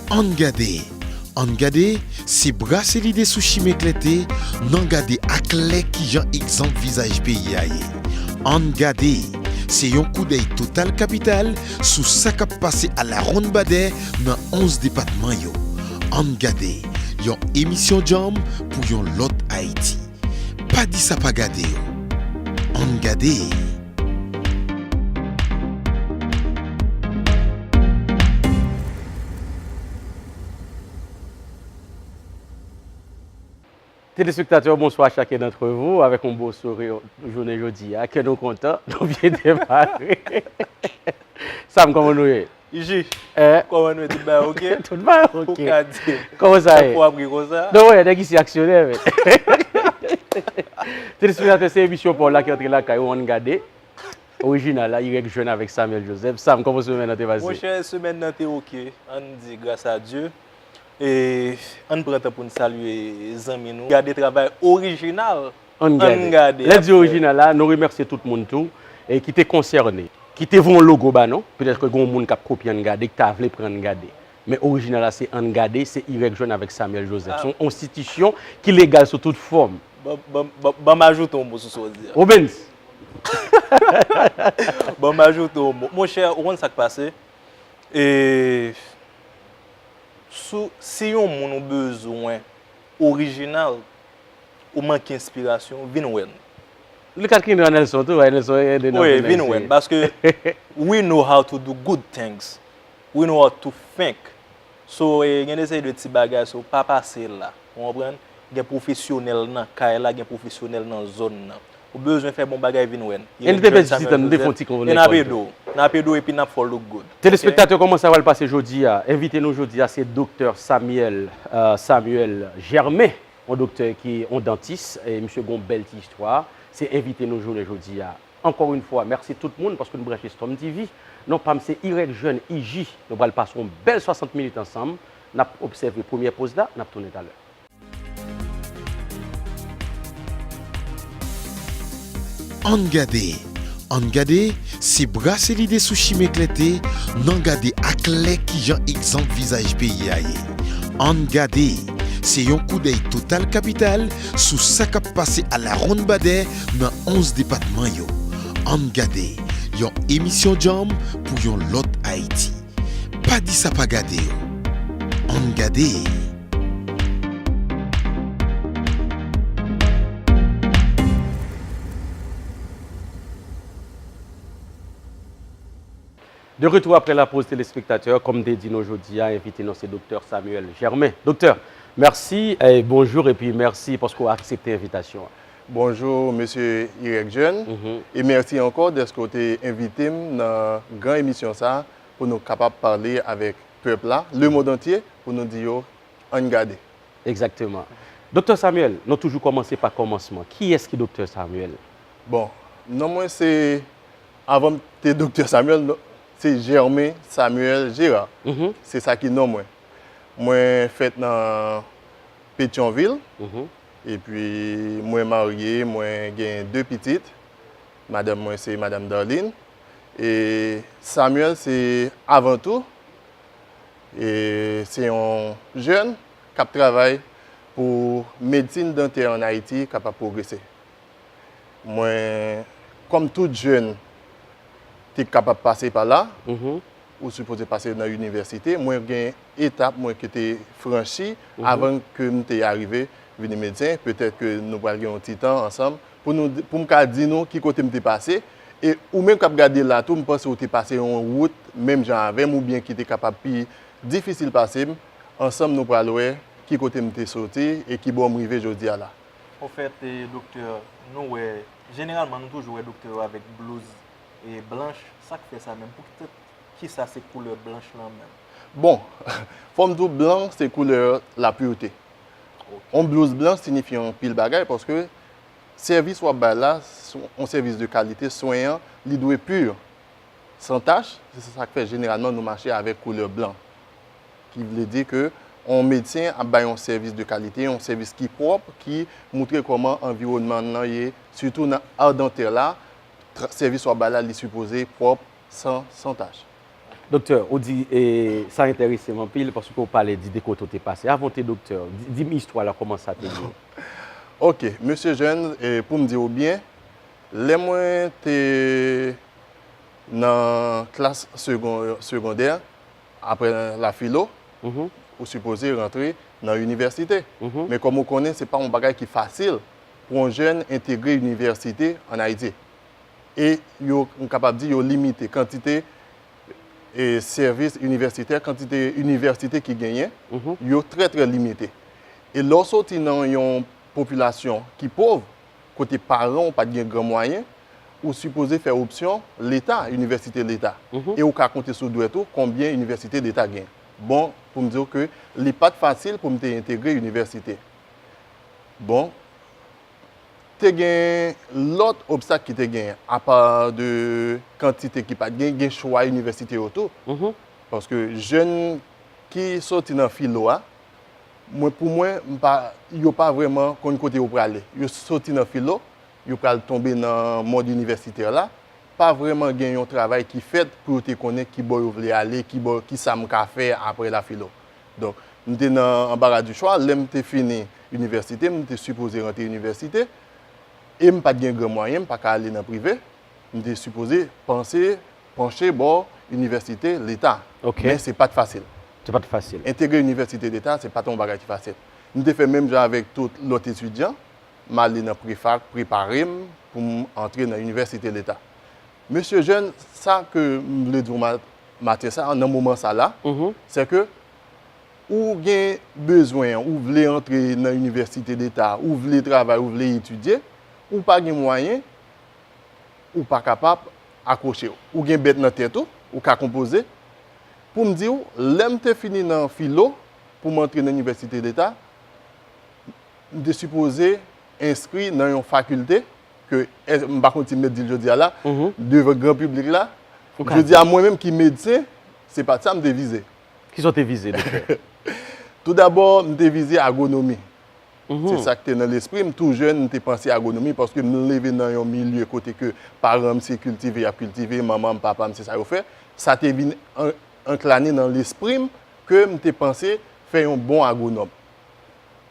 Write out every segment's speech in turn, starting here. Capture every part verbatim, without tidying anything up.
Ann gade. Ann gade, se brase lide sou chimen klète, n ann gade aklè kijan egzanp vizaj peyi a ye. Ann gade, se yon koudèy total kapital sou sa k ap pase alawonnbadè nan onz depatman yo. Ann gade, yon emisyon djanm pou yon lòt Ayiti. Pa di sa pa gade yo. Ann gade. Telespektatè, bonswa chacun d'entre vous, avèk yon bon souri jounen jodi a, kè nou kontan, nou byen demare. Sam, kòman nou ye? Iji, kòman nou ye? Tout bagay oke? Tout bagay oke. Ou ka di. Kòman sa ye? Tankou w ap ri konsa. Non, wè, nèg isi aksyonè, men. Telespektatè, se emisyon pa w la ki antre lakay ou, ann gade. Orijinal la, Y Jeune avèk Samuel Joseph. Sam, kòman semèn nan te pase? Monchè, semèn nan te oke. Ann di gras a Dye. E ann pran tan pou n salye zanmi nou. Gade travay orijinal. Ann gade. Ann gade. Lè di orijinal la, nou remèsye tout moun tou e ki te konsène, ki te voye yon logo ba nou. Petèt ke gen yon moun k ap kopye Ann gade, ki ta vle pran Ann gade. Men orijinal la se Ann gade, se Y Jeune avèk Samuel Joseph. Se yon enstitisyon ki legal sou tout fòm. Ban, ban, ban, ban m ajoute yon mo sou sa w di a. Obens. Ban m ajoute yon mo. Monchè, ou konn sa k pase? E sou, si yon moun ou bezwen orijinal, ou manke enspirasyon, vin wè n. Li ka kenbe an Nelson tou, wè, Nelson ede nan. Wi, vin wè n, paske we know how to do good things. We know how to think. So, e, gen de seri de ti bagay, so, pa pase la. Ou konprann? Gen pwofesyonèl nan kay la, gen pwofesyonèl nan zòn nan. Ou bezwen fè bon bagay, vin wè n. E nou te pèdi ti tan, nou te fè yon ti konvòl. E n ap ede w. N ap ede w epi n ap fè w look good. Telespektatè, kòman sa pral pase jodi a? Envite nou jodi a, se Doktè Samuel, euh, Samuel Germain, yon doktè ki, yon dantis, e misye gen yon bèl ti istwa. Se envite nou jounen jodi a. Ankò yon fwa, mèsi tout moun paske nou branche Storm T V. Non pa m se Y Jeune I J. Nou pral pase yon bèl swasant minit ansanm. N ap obsève premyè poz la, n ap tounen talè. Ann gade. Ann gade, se brase lide sou chimen klète, n ann gade aklè kijan egzanp vizaj peyi a ye. Ann gade, se yon koudèy total kapital sou sa k ap pase alawonnbadè nan onz depatman yo. Ann gade, yon emisyon djanm pou yon lòt Ayiti. Pa di sa pa gade yo. Ann gade. De retour après la pause, telespektatè, kòm m te di nou jodi a, envite nou se Doktè Samuel Germain. Doktè, mèsi, e bonjou, epi mèsi paske w aksepte envitasyon an. Bonjou, mesye Y Jeune, e mèsi ankò dèske w te envite m nan gran emisyon sa a pou nou kapab pale avèk pèp la, lemonn antye, pou nou di yo, ann gade. Egzakteman. Doktè Samuel, nou toujou kòmanse pa kòmansman. Kiyès ki Doktè Samuel? Bon, non mwen se, avan m te Doktè Samuel, non, se Germain Samuel Gérard. Se sa ki non mwen. Mwen fèt nan Petyonvil. Epi mwen marye, mwen gen de pitit. Madanm mwen se Madanm Darline. E Samuel se avan tou, e se yon jèn k ap travay pou medsin dantè ann Ayiti kapab pwogrese. Mwen, kòm tout jèn te kapab pase pa la, ou sipoze pase nan inivèsite, mwen gen etap mwen ki te franchi avan ke m te arive vini medsen. Petèt ke nou pral gen yon ti tan ansanm pou nou, pou m ka di nou ki kote m te pase. E ou menm k ap gade la tou, m panse ou te pase yon wout menm jan avè m oubyen ki te kapab pi difisil pase m. Ansanm nou pral wè ki kote m te soti e ki bò m rive jodi a la. Anfèt, e, doktè, nou wè, jeneralman, nou toujou wè doktè yo avèk blouz, e, blanch. Sa k fè sa menm? Poukisa, kisa se koulè blanch lan menm? Bon, fò m di w, blan se koulè lapirte. Ok. Yon blouz blan siyifi anpil bagay paske sèvis w ap bay la, se yon sèvis de kalite, swen an, li dwe pi. San tach, se sa k fè jeneralman nou mache avèk koulè blan. Ki vle di ke yon medsen ap bay yon sèvis de kalite, yon sèvis ki pwòp, ki moutre kòman anviwònman lan ye, sitou nan ar dantè la, tra-, sèvis w ap bay la, li sipoze pwòp, san, san tach. Ok. Doktè, ou di, e, sa enterese m anpil paske w pale di de kote w te pase. Avan w te doktè, di, di m istwa la, kòman sa te ye? Ok, mesye Jèn, e, pou m di w byen, lè mwen te nan klas segon, segondè, apre la filo, ou sipoze rantre nan inivèsite. Men kòm ou konnen, se pa yon bagay ki fasil pou yon jèn entegre inivèsite ann Ayiti. E yo, m kapab di, yo limite. Kantite e sèvis inivèsitè, kantite inivèsite ki genyen, yo trè, trè limite. E lè w soti nan yon popilasyon ki pòv, kote paran w pa t gen gran mwayen, ou sipoze fè opsyon Leta, inivèsite Leta. E ou ka konte sou dwèt ou konbyen inivèsite Leta gen. Bon, pou m di w ke li pa t fasil pou m te entegre inivèsite. Bon, te gen lòt obstak ki te genyen, apa de kantite ki pa t gen, gen chwa inivèsite yo tou. Paske jèn ki soti nan filo a, mwen, pou mwen, m pa, yo pa vrèman konn kote yo prale. Yo soti nan filo, yo pral tonbe nan mond inivèsitè la, pa vrèman gen yon travay ki fèt pou yo te konnen ki bò yo vle ale, ki bò, ki sa m ka fè apre la filo. Donk, m te nan anbara di chwa, lè m te fini inivèsite, m te sipoze rantre inivèsite, e m pa t gen gran mwayen, m pa ka ale nan prive, m te sipoze panse, panche bò inivèsite Leta. Men se pa t fasil. Se pa t fasil. Entegre inivèsite Leta, se pa t yon bagay ki fasil. M te fè menm jan avèk tout lòt etidyan, m ale nan prefak, prepare m pou m antre nan inivèsite Leta. Mesye Jèn, sa ke m vle di w ma-, maten sa, nan moman sa la, se ke ou gen bezwen, ou vle antre nan inivèsite Leta, ou vle travay, ou vle etidye, ou pa gen mwayen, ou pa kapab akwoche w. Ou gen bèt nan tèt ou, ou ka konpoze. Pou m di w, lè m te fini nan filo, pou m antre nan inivèsite Leta, m te sipoze enskri nan yon fakilte ke, m pa konn si m mèt di l jodi a la, devan gran piblik la. Jodi a, mwen menm ki medsen, se pa t sa m te vize. Kisa w te vize, doktè? Toudabò, m te vize agwonomi. Se sa k te nan lespri m. Tou jèn, m te panse agwonomi paske m leve nan yon milye kote ke paran m se kiltive y ap kiltive, manman m, papa m se sa yo fè. Sa te vin an-, anklane nan lespri m ke m te panse fè yon bon agwonòm.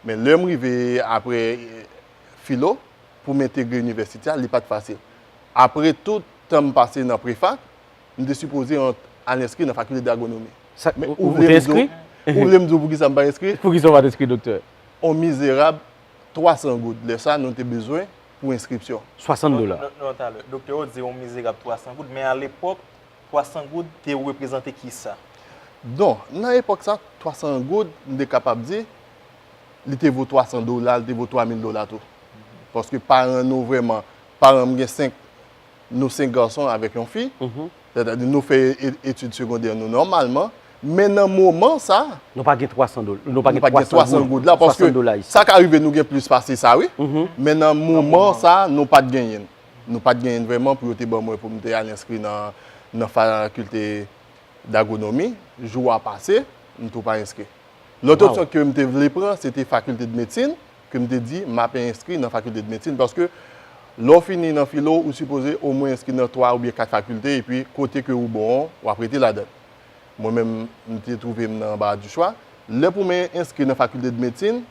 Men lè m rive apre, e, filo, pou m entegre inivèsite a, li pa t fasil. Apre tout tan m pase nan prefak, m te sipoze an-, al enskri nan fakilte dagwonomi. Men ou vle m di w, ou vle m di w poukisa m pa enskri? Poukisa w pa t enskri, doktè? On mizerab twa san goud. Lè sa, nou te bezwen pou enskripsyon. Swasant dola. Non, non, talè. Doktè, ou di on mizerab twa san goud, men alepòk, twa san goud te reprezante kisa? Donk, nan epòk sa, twa san goud, m te kapab di, li te vo twa san dola, li te vo twa mil dola tou. Paske paran nou vrèman, paran m gen senk, nou senk gason avèk yon fi. Sètadi nou fè e-, etid segondè nou nòmalman, men nan moman sa, nou pa gen twa san dola, nou pa gen twa san goud la, paske sa ka rive nou gen plis pase sa, wi. Men nan moman sa, nou pa t genyen. Nou pa t genyen vrèman pou yo te ban mwen pou m te al enskri nan, nan fakilte dagwonomi. Jou a pase, m tou pa enskri. Lòt opsyon ke m te vle pran, se te fakilte de medsin, ke m te di, m ap enskri nan fakilte de medsin, paske lè w fini nan filo, ou sipoze omwen enskri nan twa oubyen kat fakilte, epi kote ke ou bon an, w ap rete ladan l. Mwen menm, m te twouve m nan anbara di chwa. Lè pou mwen enskri nan fakilte de medsin,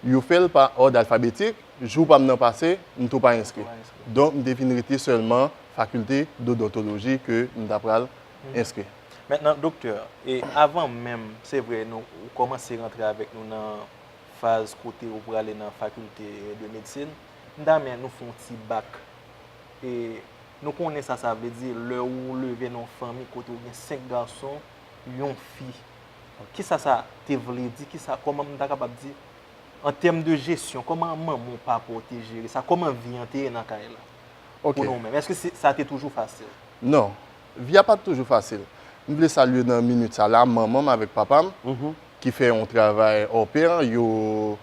yo fè l pa òd alfabetik, jou pa m nan pase, m tou pa enskri. Donk, m te vin rete sèlman fakilte dodontoloji ke m ta pral enskri. Mentnan, doktè, e avan menm, se vre, nou, ou kòmanse rantre avèk nou nan faz kote ou prale nan fakilte de medsin, m ta renmen nou fè yon ti bak. E nou konnen sa sa vle di lè ou leve nan yon fanmi kote ou gen senk gason, yon fi. Kisa sa te vle di? Kisa, kòman m ta kapab di, an tèm de jesyon, kòman manman w, papa w te jere sa? Kòman vi an te ye nan kay la? Pou nou menm, èske se, sa te toujou fasil? Non. Vi a pa t toujou fasil. M vle salye nan minit sa la, manman m avèk papa m, ki fè yon travay hors pair, yo,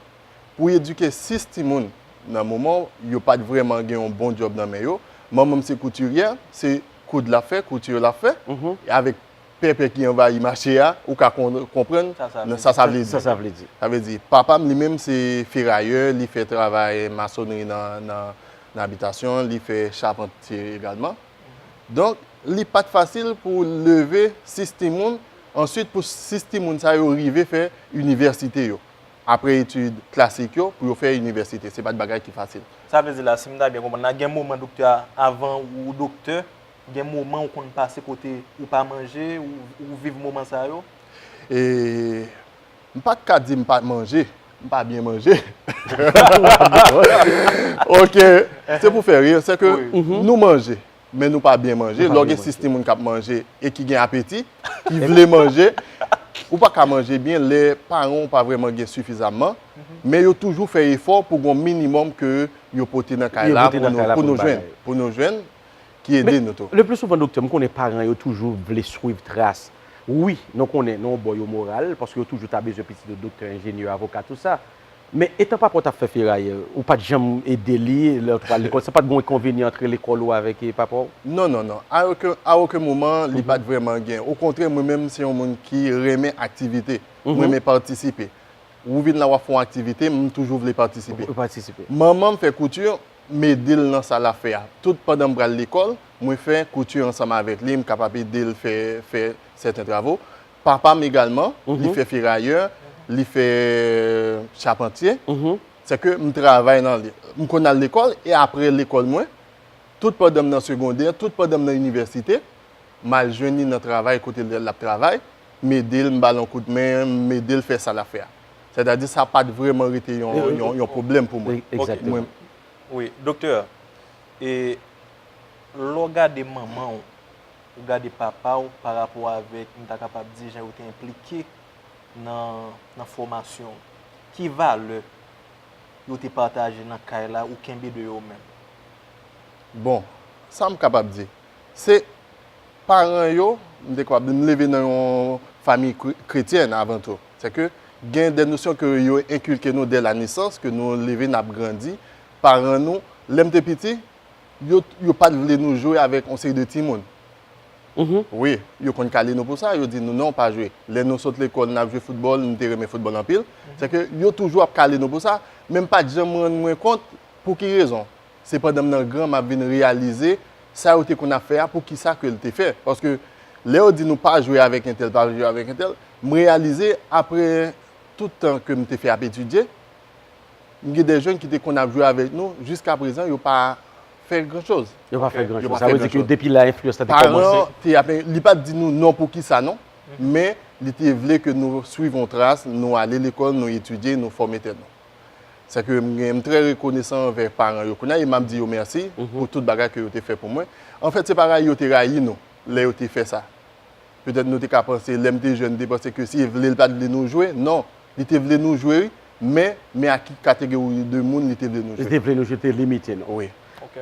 pou edike sis timoun nan moman, yo pa t vrèman gen yon bon djòb nan men yo. Manman m se koutiryè, se koud l ap fè, kouti l ap fè, e avèk pèpè ki anvayi mache a, ou ka kon-, konprann sa sa vle di. Sa sa vle di. Sa vle di, papa m li menm se ferayè, li fè travay masonri nan, nan, nan abitasyon, li fè chapantye egalman. Donk, Li pa t fasil pou leve sis timoun, answit pou sis timoun sa yo rive fè inivèsite yo. Apre etid klasik yo, pou yo fè inivèsite, se pa t bagay ki fasil. Sa vle di la, si m ta byen konprann la, gen moman doktè a, avan ou doktè, gen moman ou konn pase kote ou pa manje, ou, ou viv moman sa yo? E m pa t ka di m pa manje, m pa byen manje. Ok, se pou fè ri, se ke nou manje, men nou pa byen manje. Lè w gen sis timoun k ap manje e ki gen apeti, ki vle manje, ou pa ka manje byen lè paran w pa vrèman gen sifizamman, men yo toujou fè efò pou gen yon minimòm ke yo pote nan kay la pou nou, pou nou jwenn, pou nou jwenn, ki ede nou tou. Le pli souvan, doktè, m konnen paran yo toujou vle swiv tras. Wi, nou konnen nan yon bò yo moral, paske yo toujou ta bezwen pitit yo doktè, enjenyè, avoka, tou sa. Men etan papa w t ap fè ferayè, ou pa t janm ede li lè l t pral lekòl? Sa pa t gen yon enkonvenyan antre lekòl ou avèk, e, papa w? Non, non, non. A okenn, a okenn moman, li pa t vrèman gen. Okontrè, mwen menm, se yon moun ki renmen aktivite. Mwen renmen patisipe. Ou vin la, w ap fè yon aktivite, m toujou vle patisipe. Ou patisipe. Manman m fè kouti, m ede l nan sa l ap fè a. Tout pandan m pral lekòl, mwen fè kouti ansanm avèk li, m kapab ede l fè, fè sèten travo. Papa m egalman, li fè ferayè, li fè chapantye. Se ke m travay nan li. M konn al lekòl, e apre lekòl mwen, tout pandan m nan segondè, tout pandan m nan inivèsite, m al jwenn li nan travay kote l, l ap travay, m ede l, m ba l yon kout men, m ede l fè sa l ap fè a. Sètadi, sa pa t vrèman rete yon, yon, yon pwoblèm pou mwen. Egzakteman. Wi, doktè, e lè w gade manman w, ou gade papa w pa rapò avèk, m ta kapab di, jan yo te enplike nan, nan fòmasyon w, ki valè yo te pataje nan kay la ou kenbe de yo menm? Bon, sa m kapab di, se paran yo, m te kapab di, m leve nan yon fanmi kre-, kretyèn avan tou. Se ke gen de nosyon ke yo enkilke nou dè la nesans, ke nou leve, n ap grandi. Paran nou, lè m te piti, yo, yo pa t vle nou jwe avèk yon seri de timoun. Wi, yo konn kale nou pou sa, yo di nou, "Non, pa jwe." Lè nou sot lekòl, n ap jwe foutbòl, nou te renmen foutbòl anpil. Se ke yo toujou ap kale nou pou sa, men m pa t janm rann mwen kont pou ki rezon. Se pandan m nan gran, m ap vin reyalize sa yo te konn ap fè a, poukisa ke l te fè. Paske lè yo di nou pa jwe avèk entèl, pa jwe avèk entèl, m reyalize apre tout tan ke m te fè ap etidye, m gen de jèn ki te konn ap jwe avèk nou, jiska prezan, yo pa fè gran choz. Yo pa fè gran choz. Sa vle di ke depi la, enfliyans la te kòmanse. Paran te ap, li pa t di nou non poukisa non, men li te vle ke nou swiv yon tras, nou ale lekòl, nou etidye, nou fòme tèt nou. Se ke m gen, m trè rekonesan anvè paran yo kounye a, e m ap di yo mèsi pou tout bagay ke yo te fè pou mwen. Anfèt, se pa rayi yo te rayi nou lè yo te fè sa. Petèt nou te ka panse, lè m te jèn, m te panse ke si l vle, l pa t vle nou jwe. Non, li te vle nou jwe, wi, men, men a ki kategori de moun li te vle nou jwe? Li te vle nou jwe, te limite nou. Wi.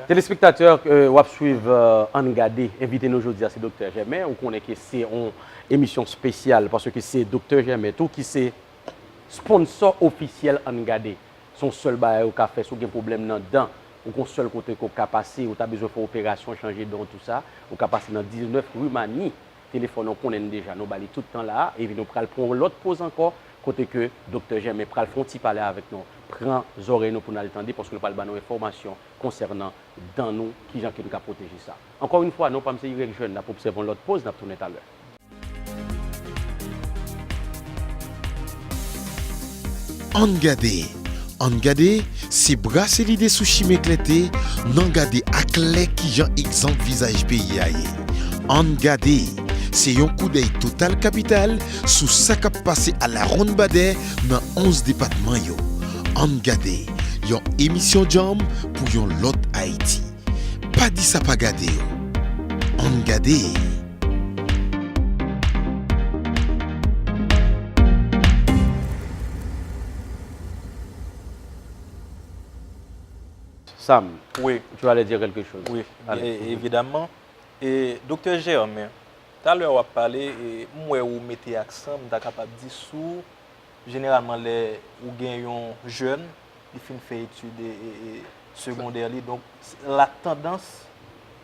Telespektatè, euh, w ap swiv, euh, Ann Gade. Envite nou jodi a se Doktè Jèmen. Ou konnen ke se yon emisyon espesyal paske se Doktè Jèmen tou ki se sponsò ofisyèl Ann Gade. Se yon sèl bagay ou ka fè si w gen pwoblèm nan dan. Ou gen yon sèl kote ke w ka pase, ou ta bezwen fè operasyon, chanje dan w, tou sa. Ou ka pase nan diznèf ri Mani. Telefòn ou konnen n deja, nou ba li tout tan la a, epi nou pral pran yon lòt poz ankò, kote ke Doktè Jèmen pral fè yon ti pale avèk nou. Pran zòrèy nou pou n al tande, paske l pral ba nou enfòmasyon konsènan dan nou, kijan ke n ka pwoteje sa. Ankò yon fwa, non pa m se Irèk Jèn, n ap obsève yon lòt poz, n ap tounen talè. Ann gade, ann gade, se brase lide sou chimen klète, n ann gade aklè kijan egzanp vizaj peyi a ye. Ann gade, se yon koudèy total kapital sou sa k ap pase alawonnbadè nan onz depatman yo. Ann gade, yon emisyon djanm pou yon lòt Ayiti. Pa di sa pa gade yo. Ann gade. Sam, wi, tu allais dire quelque chose. Wi, e, evidaman. E, Doktè Germain, talè w ap pale, e, m wè ou mete aksan, m ta kapab di, sou jeneralman, lè ou gen yon jèn, li fin fè etid, e, e, e, segondè li, donk, la tandans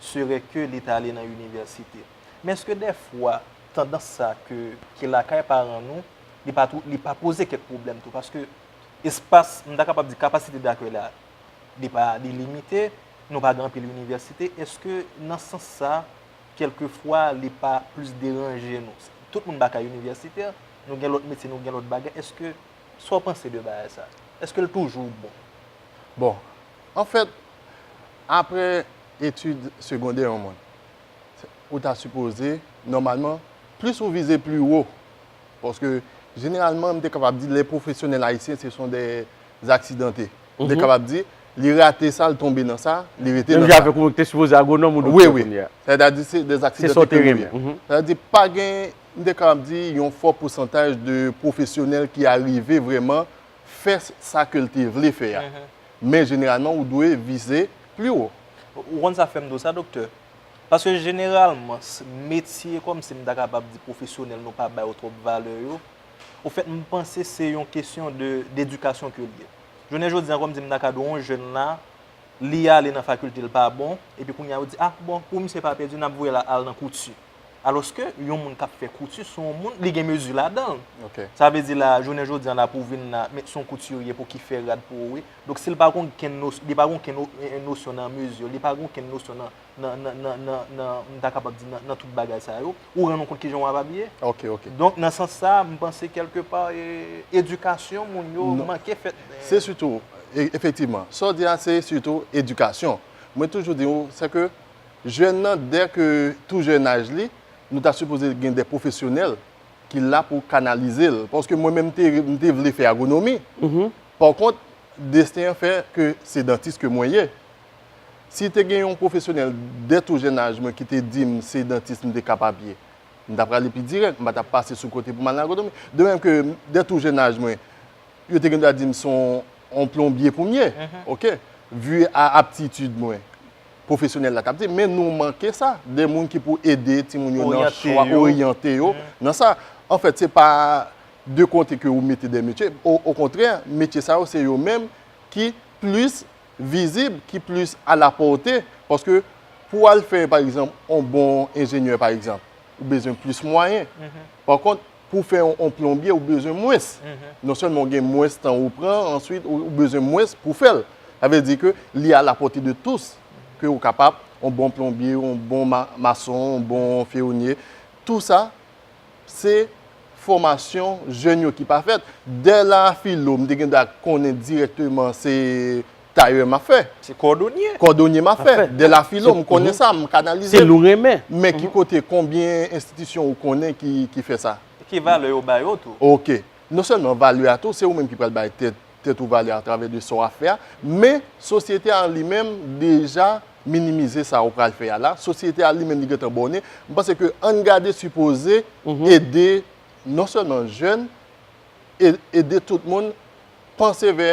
serait que li ta ale nan inivèsite. Men èske dèfwa, tandans sa ke, ki lakay paran nou, li pa tou, li pa poze kèk pwoblèm tou? Paske espas, m ta kapab di kapasite dakèy la, li pa, li limite, nou pa gen anpil inivèsite. Èske nan sans sa, kèlkefwa, li pa plis deranje nou? Tout moun pa ka inivèsitè, nou gen lòt metye, nou gen lòt bagay. Èske, sa w panse de bagay sa? Èske l toujou bon? Bon, anfèt, apre etid segondè yon moun, ou ta sipoze, nòmalman, plis ou vize pli wo. Paske, jeneralman, m te kapab di, les professionnels haïtiens, ce sont des accidentés. M te kapab di, li rate sa, l tonbe nan sa, li rete nan sa. Menm jan avèk ou, ou te sipoze agwonòm ou doktè kounye a. Wi, wi. Sètadi, se des accidentés ke nou ye. Sètadi, pa gen, m te kapab di, yon fò pousantaj de pwofesyonèl ki arive vrèman fè sa ke l te vle fè a. Men jeneralman, ou dwe vize pli wo. Ou konn sa fè m di w sa, doktè? Paske jeneralman, metye kòmsi m ta kapab di pwofesyonèl, nou pa ba yo twòp valè yo. Ofèt, m panse se yon kesyon de, dedikasyon ke l ye. Jounen jodi a, kòmsi m ta ka di w, yon jèn la, li ale nan fakilte, l pa bon, epi kounye a, yo di, ah, bon, pou misye pa pèdi, n ap voye l al nan kouti. Alòske, yon moun k ap fè kouti, se yon moun, li gen mezi ladan l. Sa vle di la, jounen jodi a, la pou w vin la, men se yon koutirye pou ki fè rad pou ou, wi. Donk, si l pa gen okenn nos-, li pa gen okenn no-, nosyon nan mezi, li pa gen okenn nosyon nan, nan, nan, nan, nan, nan, m ta kapab di, nan, nan tout bagay sa yo, ou rann ou kont kijan w ap abiye. Donk, nan sans sa, m panse kèlkepa, e, edikasyon moun yo manke fèt. Se sitou, e, efektivman, sa w di a, se sitou edikasyon. Mwen toujou di w, se ke jèn nan, dè ke tou jèn aj li, nou ta sipoze gen de pwofesyonèl ki la pou kanalize l. Paske mwen menm, m te, m te vle fè agwonomi. Pa kont, desten an fè ke se dantis ke mwen ye. Si te gen yon pwofesyonèl dè tou jèn aj mwen ki te di m se dantis m te kapab ye, m ta prale pi dirèk, m pa t ap pase sou kote pou m al nan agwonomi. De menm ke dè tou jèn aj mwen, yo te gen dwa di m se yon, yon plonbye pou m ye. Oke? Vi a aptitid mwen, pwofesyonèl la t ap di, men nou manke sa, de moun ki pou ede timoun yo nan chwa, oryante yo nan sa. Anfèt, se pa de kote ke ou mete de metye. O, okontrè, metye sa yo, se yo menm ki plis vizib, ki plis alapòte. Paske pou w al fè, pa egzanp, yon bon enjenyè, pa egzanp, ou bezwen plis mwayen. Pa kont, pou w fè yon, yon plonbye, ou bezwen mwens. Non sèlman ou gen mwens tan ou pran, answit, ou, ou bezwen mwens pou w fè l. Sa vle di ke li alapòte de tous, ke ou kapab, yon bon plonbye, yon bon ma-, mason, yon bon fewonye. Tou sa, se fòmasyon jèn yo ki pa fèt. Dè la filo, m te gen dwa konnen dirèkteman se tayè m ap fè. Se kòdonye. Kòdonye m ap fè. Dè la filo, m konnen sa, m kanalize. Se l ou renmen. Men ki kote, konbyen enstitisyon ou konnen ki, ki fè sa? Ki valè yo ba yo tou? Oke. Non sèlman valè a tou, se ou menm ki pral bay tèt, tèt ou valè atravè de sa w ap fè a, men sosyete a an li menm deja minimize sa ou pral fè a la. Sosyete a li menm li gentan bòne. M panse ke Ann Gade sipoze ede non sèlman jèn, e-, ede tout moun panse vè,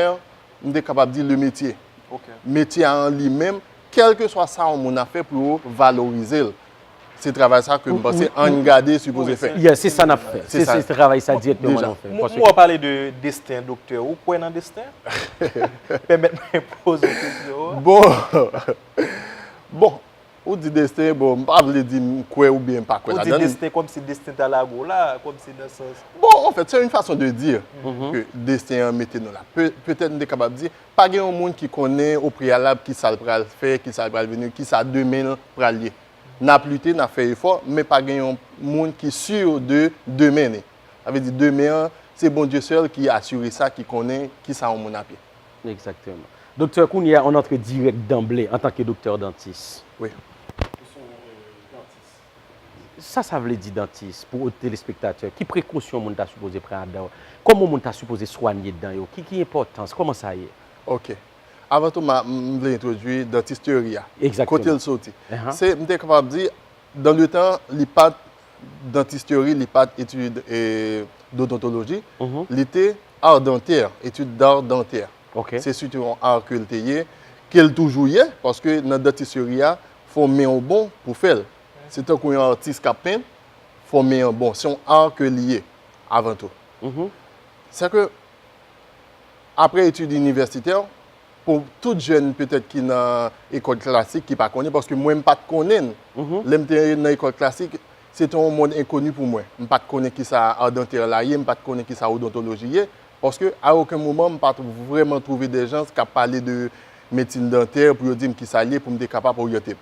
m te kapab di, le métier. Metye a an li menm, kèlkeswa sa yon moun ap fè pou yo valorize l. Se travay sa ke m panse Ann Gade sipoze fè. Yeah, se sa n ap fè. Se, se travay sa dirèkteman n ap fè. Mwen w ap pale de desten, doktè. Ou kwè nan desten? Pèmèt mwen poze w kesyon an. Bon. Bon. Ou di desten, bon, m pa vle di m kwè oubyen m pa kwè ladan l. Ou di desten kòmsi desten ta lage w la, kòmsi nan sans. Bon, anfèt, se yon fason de di ke desten an mete nou la. Pe-, petèt m te kapab di, pa gen yon moun ki konnen o preyalab ki sa l pral fè, ki sa l pral vini, ki sa demen l pral ye. N ap lite, n ap fè efò, men pa gen yon moun ki si de demen li. Sa vle di demen an, se Bondye sèl ki asire sa, ki konnen ki sa yon moun ap ye. Egzakteman. Doktè, kounye a, on antre dirèk danble antanke doktè dantis. Wi. Sa, sa vle di dantis, pou telespektatè, ki prekosyon moun ta sipoze pran adan yo? Kòman moun ta sipoze swanye dan yo? Ki, ki enpòtans? Kòman sa ye? Oke. Avan tou, m a, m vle entwodui dantisterie a. Egzakteman. Kote l soti? Se, m te kapab di, dans le temps, li pa t dantisterie, li pa t etid, e, d'odontologie. Li te art dentaire, etid d'art dentaire. Se sitou yon art ke l te ye, ke l toujou ye, paske nan dantisterie a, fò w men w bon pou fè l. Se tankou yon atis k ap penn, fò w men w bon. Se yon art ke li ye, avan tou. Sè ke, apre etid inivèsitè, pou tout jèn petèt ki nan ekòl klasik, ki pa konnen, paske mwen, m pa t konnen l. Lè m te nan ekòl klasik, se te yon mond enkoni pou mwen. M pa t konnen kisa art dentaire la ye, m pa t konnen kisa odontoloji ye, paske a okenn moman, m pa t vrèman twouve de jan k ap pale de medsin dantè pou yo di m kisa l ye, pou m te kapab oryante m.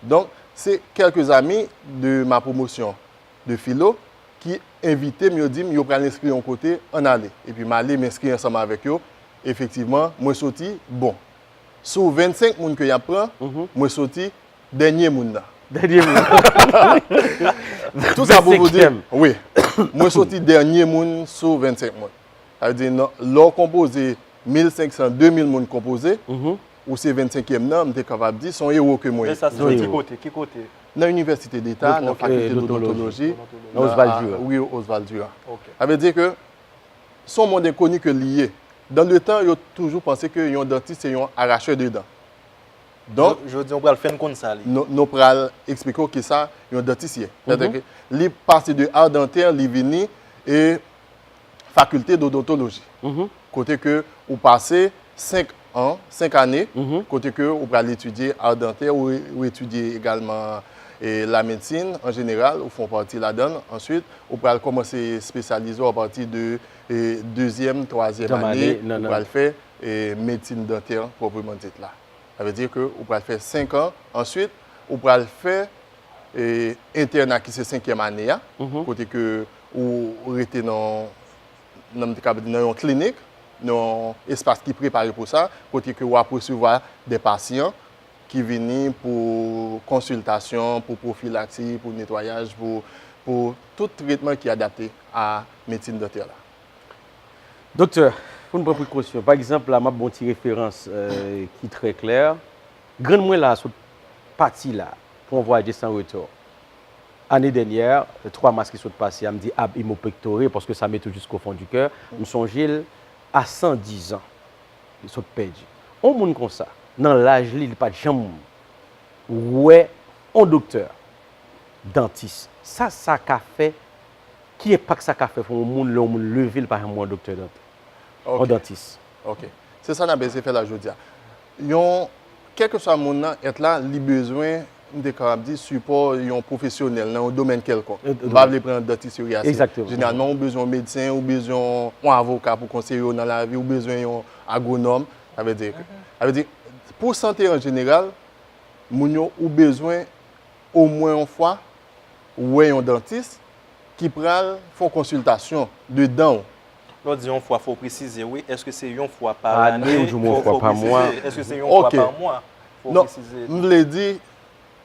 Donk, Se kèlke zami de ma pwomosyon de filo ki envite m, yo di m yo pral enskri yon kote, ann ale. Epi m ale, m enskri ansanm avèk yo. Efektivman, mwen soti, bon, sou vennsenk moun ke y ap pran, mwen soti dènye moun nan. Dènye moun. Tout sa pou w di, vennsenkyèm. Wi, mwen soti dènye moun sou vennsenk moun. Sa vle di, nan, lè w konpoze mil senk san, de mil moun konpoze, ou se vennsenkyèm nan, m te kapab di, se yon ewo ke mwen ye. E sa se nan ki kote? Ki kote? Nan Inivèsite Deta, nan Fakilte d'Odontoloji, nan Oswald Durand. Wi, Oswald Durand. Sa vle di ke se yon mond enkoni ke li ye. Dan le tan, yo toujou panse ke yon dantis se yon arachè de dan. Donk, jodi a, w pral fè n konn sa li ye. Nou, nou pral eksplike w kisa yon dantis ye. Sètadi ke li pase de art dentaire, li vini e fakilte d'odontoloji. Kote ke ou pase senk an, senk ane, kote ke ou pral etidye art dentaire, ou, ou etidye egalman e lamedsin an jeneral, ou fè yon pati ladan l. Answit, ou pral kòmanse espesyalize w apati de e dezyèm, twazyèm ane, ou pral fè e medsin dantè pwòpman dit la. Sa vle di ke ou pral fè senk an, answit, ou pral fè e entèna ki se senkyèm ane a, kote ke ou rete nan, nan, m te kapab di nan yon klinik, nan yon espas ki prepare pou sa, kote ke w ap resevwa de pasyan ki vini pou konsiltasyon, pou pwofilaksi, pou netwayaj, pou, pou tout tretman ki adapte a medsin dantè la. Doktè, pou n pran prekosyon, pa egzanp, la, m ap ba w ti referans, euh, ki trè klè. Grann mwen la sot pati la pou yon vwayaj de san retou. Ane dènyè, twa mas ki sot pase a, m di ab imo pectore, paske sa mete w jusqu'au fond du cœur. M sonje l a san diz an, li sot pèdi. On moun konsa, nan laj li, li pa t janm wè on doktè, dantis. Sa, sa ka fè, ki enpak sa ka fè pou yon moun, lè yon moun leve, li pa janm wè on doktè dant-, on dantis? Ok. Se sa n ap eseye fè la jodi a. Yon, kèlkeswa moun nan, èt la, li bezwen, m te kapab di, sipò yon pwofesyonèl nan yon domèn kèlkonk. M pa vle pran dantisri a, se jeneralman, ou bezwen yon medsen, ou bezwen yon avoka pou konseye w nan lavi, ou bezwen yon agwonòm. Sa vle di, sa vle di, pou sante an jeneral, moun yo, ou bezwen omwen yon fwa wè yon dantis ki pral fè yon konsiltasyon de dan w. Lè w di yon fwa, fò w presize, wi. Èske se yon fwa pa lane? Ou di m yon fwa pa mwa? Èske se yon fwa pa mwa? Fò w presize. Non, m vle di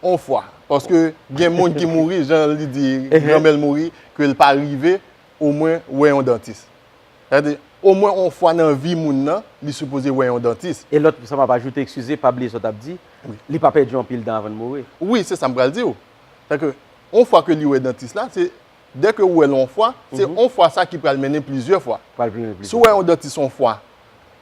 yon fwa. Paske gen moun ki mouri, jan li di, granmè l mouri, ke l pa rive omwen wè yon dantis. Sètadi, omwen yon fwa nan vi moun nan, li sipoze wè yon dantis. E lòt, sa m ap ajoute, eskize, pa bliye sa w t ap di, li pa pèdi anpil dan avan l mouri. Wi, se sa m pral di w. Sètadi, yon fwa ke li wè dantis la, se, dèke ou wè l yon fwa, se yon fwa sa ki pral mennen plizyè fwa. Si w wè yon dantis yon fwa,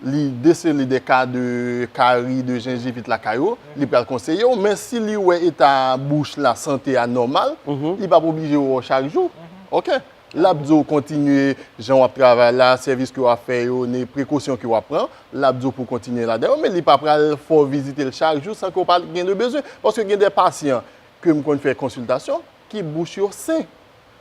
li desele de ka de kari, de jenjivit lakay ou, li pral konseye w, men si li wè eta bouch la, sante a nòmal, li p ap oblije wè w chak jou. Ok? L ap di w kontinye jan w ap travay la, sèvis ke w ap fè yo, ni prekosyon ke w ap pran, l ap di w pou w kontinye ladan yo, men li pa pral fè w vizite l chak jou san ke w pa gen de bezwen. Paske gen de pasyan ke m konn fè konsiltasyon ki bouch yo sen.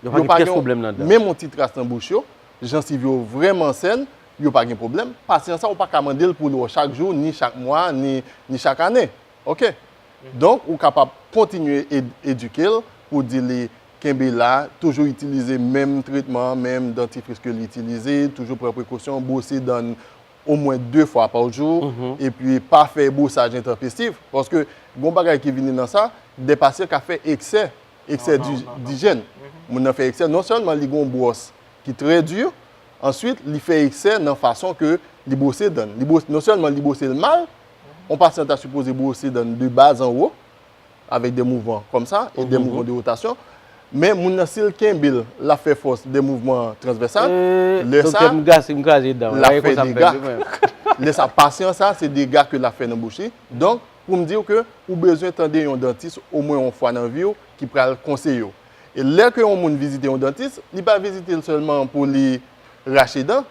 Yo pa gen pyès pwoblèm nan dan. Menm yon ti tras nan bouch yo, jansiv yo vrèman sèn, yo pa gen pwoblèm. Pasyan sa, ou pa ka mande l pou l wè w chak jou, ni chak mwa, ni, ni chak ane. Ok? Donk, ou kapab kontinye ed-, edike l pou di li kenbe la, toujou itilize menm tretman an, menm dantifris ke li itilize, toujou pran prekosyon, bwose dan n omwen de fwa pa jou, epi pa fè bwosaj entanpestif, paske gon bagay ki vini nan sa, de pasyan ka fè eksè, eksè di-, dijyèn. Moun nan fè eksè, non sèlman li gon bwòs ki trè di, answit, li fè eksè nan fason ke li bwose dan l. Li bwose, non sèlman li bwose l mal, yon pasyan ta sipoze bwose dan l de ba anwo, avèk de mouvman kòmsa, e de mouvman de wotasyon. Men moun nan, si l kenbe l, l ap fè fòs de mouvman transvèsal. Lè sa, l ap fè dega. Lè sa, pasyan sa, se dega ke l ap fè nan bouch li. Donk, pou m di w ke ou bezwen tande yon dantis omwen yon fwa nan vi w ki pral konseye w. E lè ke yon moun vizite yon dantis, li pa vizite l sèlman pou li rache dan,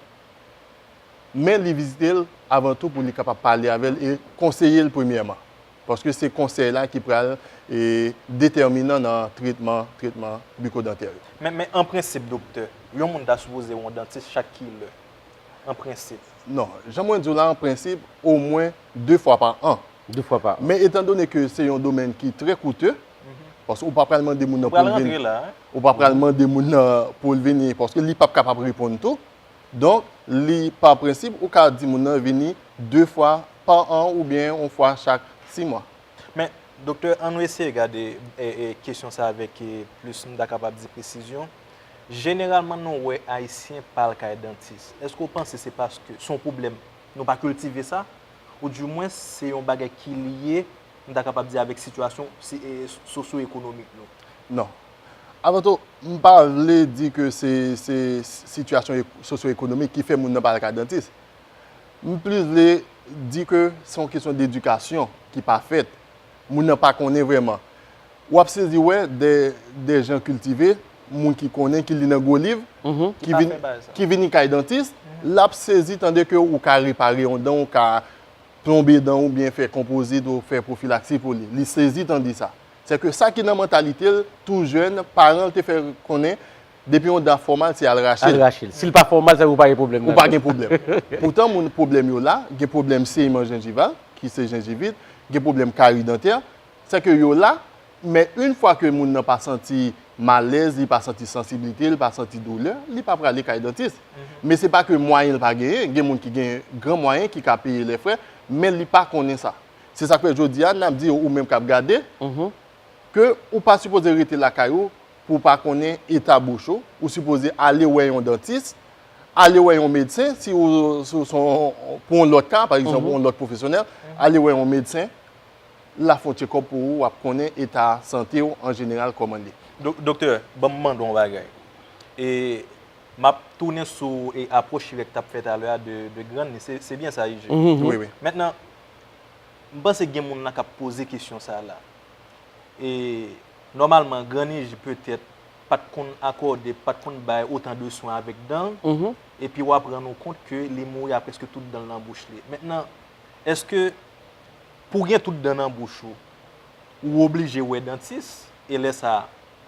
men li vizite l avan tou pou li kapab pale avè l e konseye l premyèman. Paske se konsèy la ki pral, e, detèminan nan tretman, tretman bikodantè yo. Men, men an prensip, doktè, yon moun ta sipoze wè yon dantis chak kilè? An prensip. Non, jan mwen di w la, an prensip, omwen de fwa pa an. De fwa pa an. Men etandone ke se yon domèn ki trè koute, Paske ou pa pral mande moun nan pou l vini. Ou pa pral mande moun nan pou l vini, paske li p ap kapab reponn tou. Donk, li pa prensip, ou ka di moun nan vini de fwa pa an oubyen yon fwa chak sis mwa. Men, doktè, ann nou eseye gade e, e, kesyon sa avèk e, plis, m ta kapab di, presizyon. Jeneralman, nou wè Ayisyen pa al kay dantis. Èske w panse se paske se yon pwoblèm nou pa kiltive sa? Oudimwens, se yon bagay ki lye, m ta kapab di, avèk sitiyasyon si, e, sosyo-ekonomik nou? Non. Avan tou, m pa vle di ke se, se sitiyasyon ek- sosyo-ekonomik ki fè moun nan pa al kay dantis. M plis vle di ke se yon kesyon dedikasyon ki pa fèt. Moun nan pa konnen vrèman. W ap sezi wè de, de jan kiltive, moun ki konnen, ki li nan gwo liv, ki vin, ki vini kay dantis, l ap sezi tande ke ou ka repare yon dan, ou ka plonbe dan oubyen fè konpozit ou fè pwofilaksi pou li. Li sezi tande sa. Sèke sa ki nan mantalite l, tou jèn, paran l te fè konnen, depi yon dan fè mal, se al rache l. Al rache l. Si l pa fè mal, sa vle di ou pa gen pwoblèm. Ou pa gen pwoblèm. Poutan, moun pwoblèm yo la, gen pwoblèm seyiman jenjival, ki se jenjivit, gen pwoblèm kari dantè, sèke yo la, men yon fwa ke moun nan pa santi malèz, li pa santi sansiblite, li pa santi doulè, li pa prale kay dantis. Men se pa ke mwayen l pa genyen, gen moun ki gen gran mwayen, ki ka peye lè frè, men li pa konnen sa. Se sa k fè jodi a, n ap di ou menm k ap gade, ke ou pa sipoze rete lakay ou pou w pa konnen eta bouch ou, ou sipoze ale wè yon dantis, ale wè yon medsen, si ou, si ou se yon, pou yon lòt ka, pa egzanp, yon lòt pwofesyonèl, ale wè yon medsen, l a fè yon tchekòp pou ou, w ap konnen eta sante w an jeneral kòman l ye. Dok- Doktè, ban m mande w yon bagay. E m ap tounen sou e apwòch Yvette t ap fè talè a de, de grann li. Se, se byen sa, I G? Wi, wi. Mentnan, m panse gen moun nan k ap poze kesyon sa a la. E nòmalman, grann I G petèt pa t konn akòde, pa t konn bay otan de swen avèk dan l, epi w ap rann ou kont ke li mouri a prèske tout dan l nan bouch li. Mentnan, èske pou w gen tout dan nan bouch ou, ou oblije wè dantis, e lè sa a,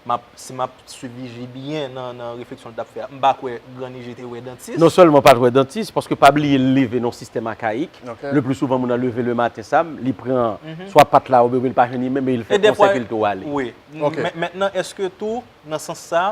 m ap, si m ap swiv I G byen nan, nan refleksyon l t ap fè a, m pa kwè grann I G te wè dantis. Non sèlman pa t wè dantis, paske pa bliye l leve nan yon sistèm akayik. Le pli souvan, moun nan leve lematen sa, li pran swa pat la, oubyen li pa jwenn li menm, e l fè konsèy ke l tou ale. Wi. Men- Mentnan, èske tou, nan sans sa,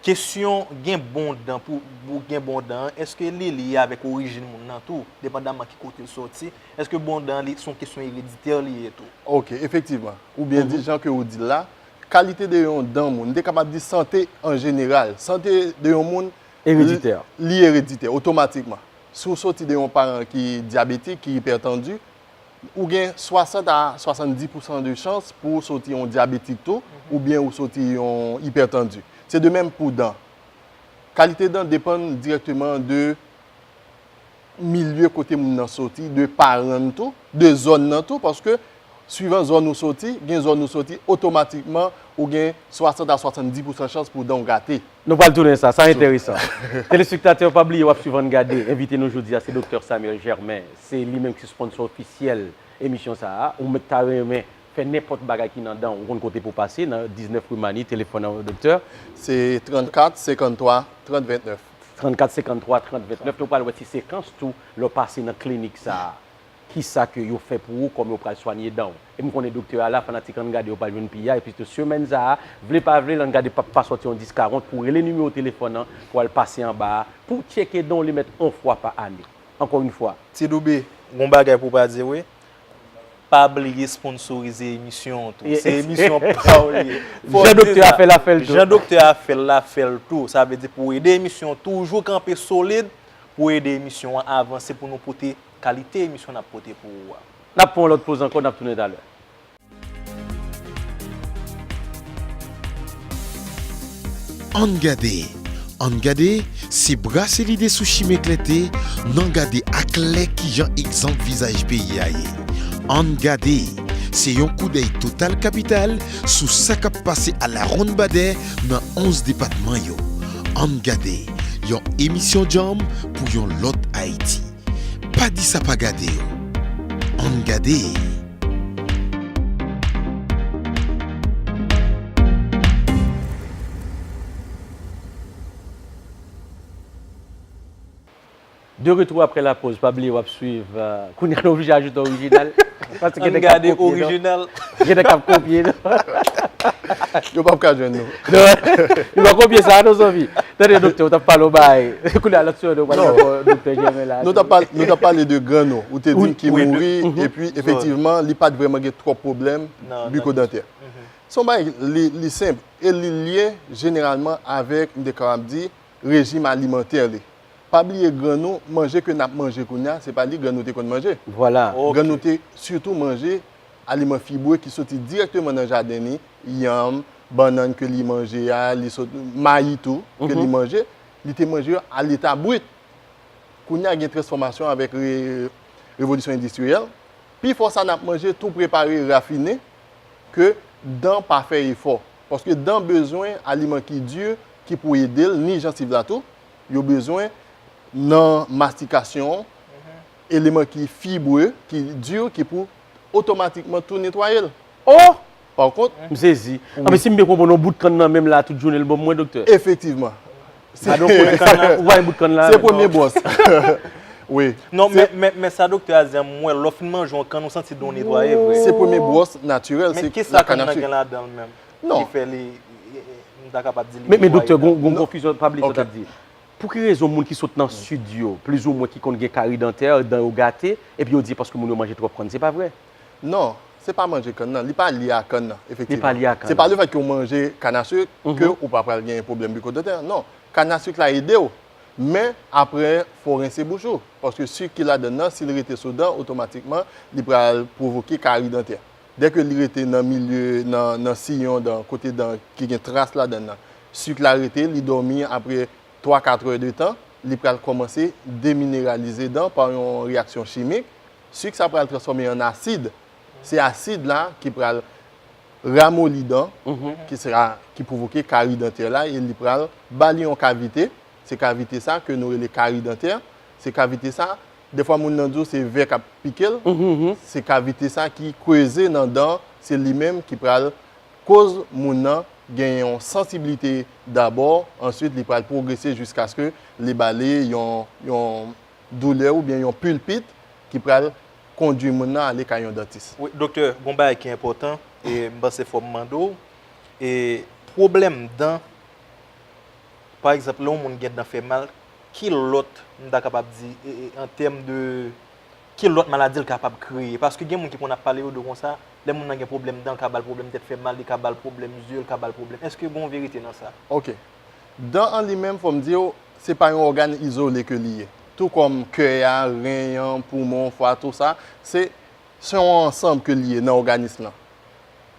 kesyon gen bon dan, pou, pou gen bon dan an, èske li lye avèk orijin moun nan tou, depandaman ki kote l sòti? Èske bon dan an, li, se yon kesyon ereditè li ye tou? Ok, efektivman. Ou byen di jan ke ou di l la, kalite de yon dan moun, m te kapab di sante an jeneral, sante de yon moun, ereditè, li ereditè, otomatikman. Si w soti de yon paran ki dyabetik, ki ipètandi, ou gen swasant a swasanndis pousan de chans pou w soti yon dyabetik tou, oubyen ou soti yon ipètandi. Se de menm pou dan. Kalite dan depann dirèkteman de milye kote moun nan soti, de paran n tou, de zòn nan tou, paske swivan zòn ou soti, gen zòn ou soti, otomatikman, ou gen swasant a swasanndis pousan chans pou dan w gate. Nou pral tounen sa, sa enteresan. Telespektatè, pa bliye w ap swiv Ann Gade. Envite nou jodi a se Doktè Samuel Germain. Se li menm ki sponsò ofisyèl emisyon sa a. Ou mèt ta renmen fè nenpòt bagay ki nan dan w, ou konn kote pou w pase, nan diznèf ri Mani, telefòn nan, doktè. Se trannkat senkanntwa trant ventnèf. Trannkat senkanntwa trant ventnèf. Nou pral wè ti sekans tou, lè w pase nan klinik sa a. Kisa ke yo fè pou ou, kòman yo pral swanye dan w. E m konnen doktè a la, fanatik Ann Gade yo pral jwenn pi a, epi tou semèn sa a, vle pa vle, Ann Gade p ap pa sòti yon dis karant pou w rele nimewo telefòn nan, pou w al pase anba a, pou w tcheke dan w, li mèt yon fwa pa ane. Ankò yon fwa. Ti Doube, gon bagay pou w pa di wi. Pa bliye sponsorize emisyon an tou. Se emisyon pa w li ye. Jan doktè a fè l, a fè l tou. Jan doktè a fè l, l a fè l tou. Sa vle di pou w ede emisyon an toujou kanpe solid, pou w ede emisyon an avanse, pou nou pote kalite emisyon n ap pote pou ou a. N ap pran yon lòt poz ankò, n ap tounen talè. Ann gade, Ann gade, se brase lide sou chimen klète, n an gade aklè kijan egzanp vizaj peyi a ye. Ann gade, se yon koudèy total kapital sou sa k ap pase alawonnbadè nan onz depatman yo. Ann gade, yon emisyon djanm pou yon lòt Ayiti. Pa di sa pa gade yo. Ann gade. De retour après la pause, pa bliye w ap swiv, euh, kounye a nou oblije ajoute orijinal. Paske gen nèg k ap kopye non. Gen nèg k ap kopye non. Yo p ap ka jwenn nou. Li pa kopye sa non zanmi. Tande doktè, ou t ap pale w bay. Kounye a lòt semèn ou pral Non. Wè doktè Jèmen la. Nou t ap pale, nou t ap pale de granno. Ou te di Wi, m ki wi, mouri, mhm. Epi efektivman, li pa t vrèman gen twòp pwoblèm Nan- biko dantè. Son bagay, li, li senp. E li lye jeneralman avèk, m te kapab di, rejim alimantè li. Pa bliye grann nou, manje ke n ap manje kounye a, se pa li grann nou te konn manje. Vwala. Ok. Grann nou te sitou manje aliman fibre ki soti dirèkteman nan jaden li, yanm, bannann ke li manje a, li sot, mayi tou, ke li manje, li te manje yo a leta brit. Kounye a gen transfòmasyon avèk re, revolisyon endistriyèl. Pifò sa n ap manje tou prepare, rafine, ke dan pa fè efò. Paske dan bezwen aliman ki di, ki pou ede l, ni jansiv la tou. Yo bezwen nan mastikasyon, eleman ki fibre, ki di, ki pou otomatikman tou netwaye l. Oh! Pa kont, M sezi. Anben si m byen konprann, yon bout kann nan men m la tout jounen l ban m mwen, doktè. Efektivman. Gadon kote kann nan, ou pa yon bout kann la. Se premye bwòs. Wi. Non, men, men, men sa doktè a di an, mwen, lè w fin manje yon kann, ou santi dan w netwaye vre. Se premye bwòs natirèl, Men se kisa kann nan kanasye. Gen ladan l menm? Non. Ki fè li, li- m ta kapab di li Men, men netwaye doktè, dan. gon, gon konfizyon, pa bliye sa w Ok. t ap di. Pou ki rezon moun ki sot nan sid yo, plizoumwen ki konn gen kari dantè, dan yo gate, epi yo di paske moun yo manje twòp kann, se pa vre? Non, se pa manje kann nan, li pa lye a kann nan, efektivman. Li pa lye a kann Se nan. Pa lefèt ke w manje kanasye ke ou pa pral gen pwoblèm biko dantè. Non, kanasye la ede w. Men apre, fò w rense bouch ou. Paske sik ki ladan nan, si l rete sou dan, otomatikman, li pral pwovoke kari dantè. Dèke li rete nan milye, nan, nan siyon dan, kote dan ki gen tras ladan nan, sik la rete, li dòmi apre twa, kat è de tan, li pral kòmanse demineralize dan pa yon reyaksyon chimik. Sik sa pral transfòme an asid. Se asid la ki pral ramoli dan, ki sera, ki pwovoke kari dantè la e li pral ba li yon kavite. Se kavite sa ke nou rele kari dantè. Se kavite sa, defwa moun nan di w se vè k ap pike l. Se kavite sa ki kreze nan dan, se li menm ki pral koz moun nan gen yon sansiblite dabò, answit li pral pwogrese jiskaske li ba li yon, yon doulè oubyen yon pulpit ki pral kondwi moun nan ale kay yon dantis. Wi, doktè, gon bagay ki enpòtan, e m panse fò m mande w, e pwoblèm dan, pa egzanp, lè yon moun gen dan fè mal, ki lòt, m ta kapab di, e, e, an tèm de, ki lòt maladi l kapab kreye? Paske gen moun ki konn ap pale yo de konsa, lè moun nan gen pwoblèm dan, l ka ba l pwoblèm tèt fè mal, li ka ba l pwoblèm zye, l ka ba l pwoblèm. Èske gon verite nan sa? Ok. Dan an li menm, fò m di w, se pa yon ògàn izole ke li ye. Tou kòm kè a, ren an, poumon, fwa, tou sa, se, se yon ansanm ke li ye nan òganis lan.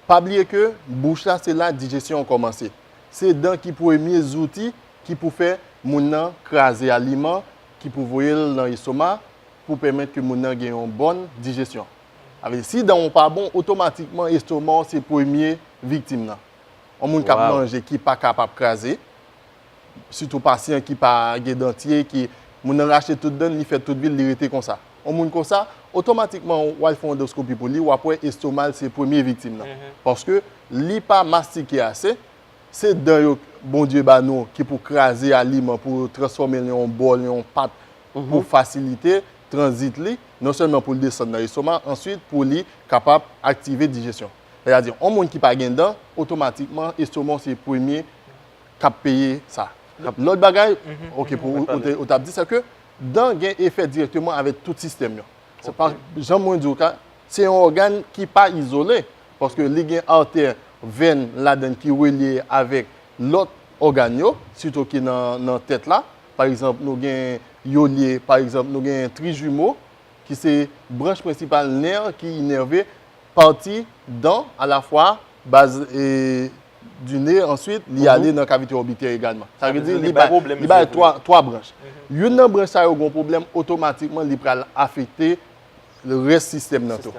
Pa bliye ke bouch la, se la dijesyon an kòmanse. Se dan ki premye zouti ki pou fè moun nan kraze aliman, ki pou voye l nan estoma, pou pèmèt ke moun nan gen yon bòn dijesyon. Sa vle di, si dan w pa bon, otomatikman estoma w se premye viktim nan. Yon moun k ap Wow. Manje ki pa kapab kraze, sitou pasyan ki pa gen dantye, ki moun nan rache tout dan, li fè tout vi l, li rete konsa. Yon moun konsa, otomatikman w al fè yon andoskopi pou li, w ap wè estoma l se premye viktim nan. Paske li pa mastike ase, se dan yo Bondye ba nou ki pou kraze aliman, pou transfòme l yon bòl, yon pat, pou fasilite tranzit li, non sèlman pou l desann nan estoma, answit pou li kapab aktive dijesyon. Sètadi, yon moun ki pa gen dan, otomatikman, estoma w se premye k ap peye sa. Lòt bagay, ok, pou ou, ou te- ou t ap di, se ke dan gen efè dirèkteman avèk tout sistèm yo. Se pa, jan mwen di w ka, se yon ògàn ki pa izole, paske li gen atè, venn ladan ki relye avèk lòt ògàn yo, sitou ki nan, nan tèt la. Pa egzanp, nou gen yolye, pa egzap, nou gen tri jimo, ki se branch prensipal nè ki inève pati dan alafwa baz e, du nez, answit, li ale nan kavite òbitè egalman. Sa vle di, li bay, li bay twa, twa branch. Youn nan branch sa yo gen yon pwoblèm, otomatikman, li pral afekte rès sistèm nan tou.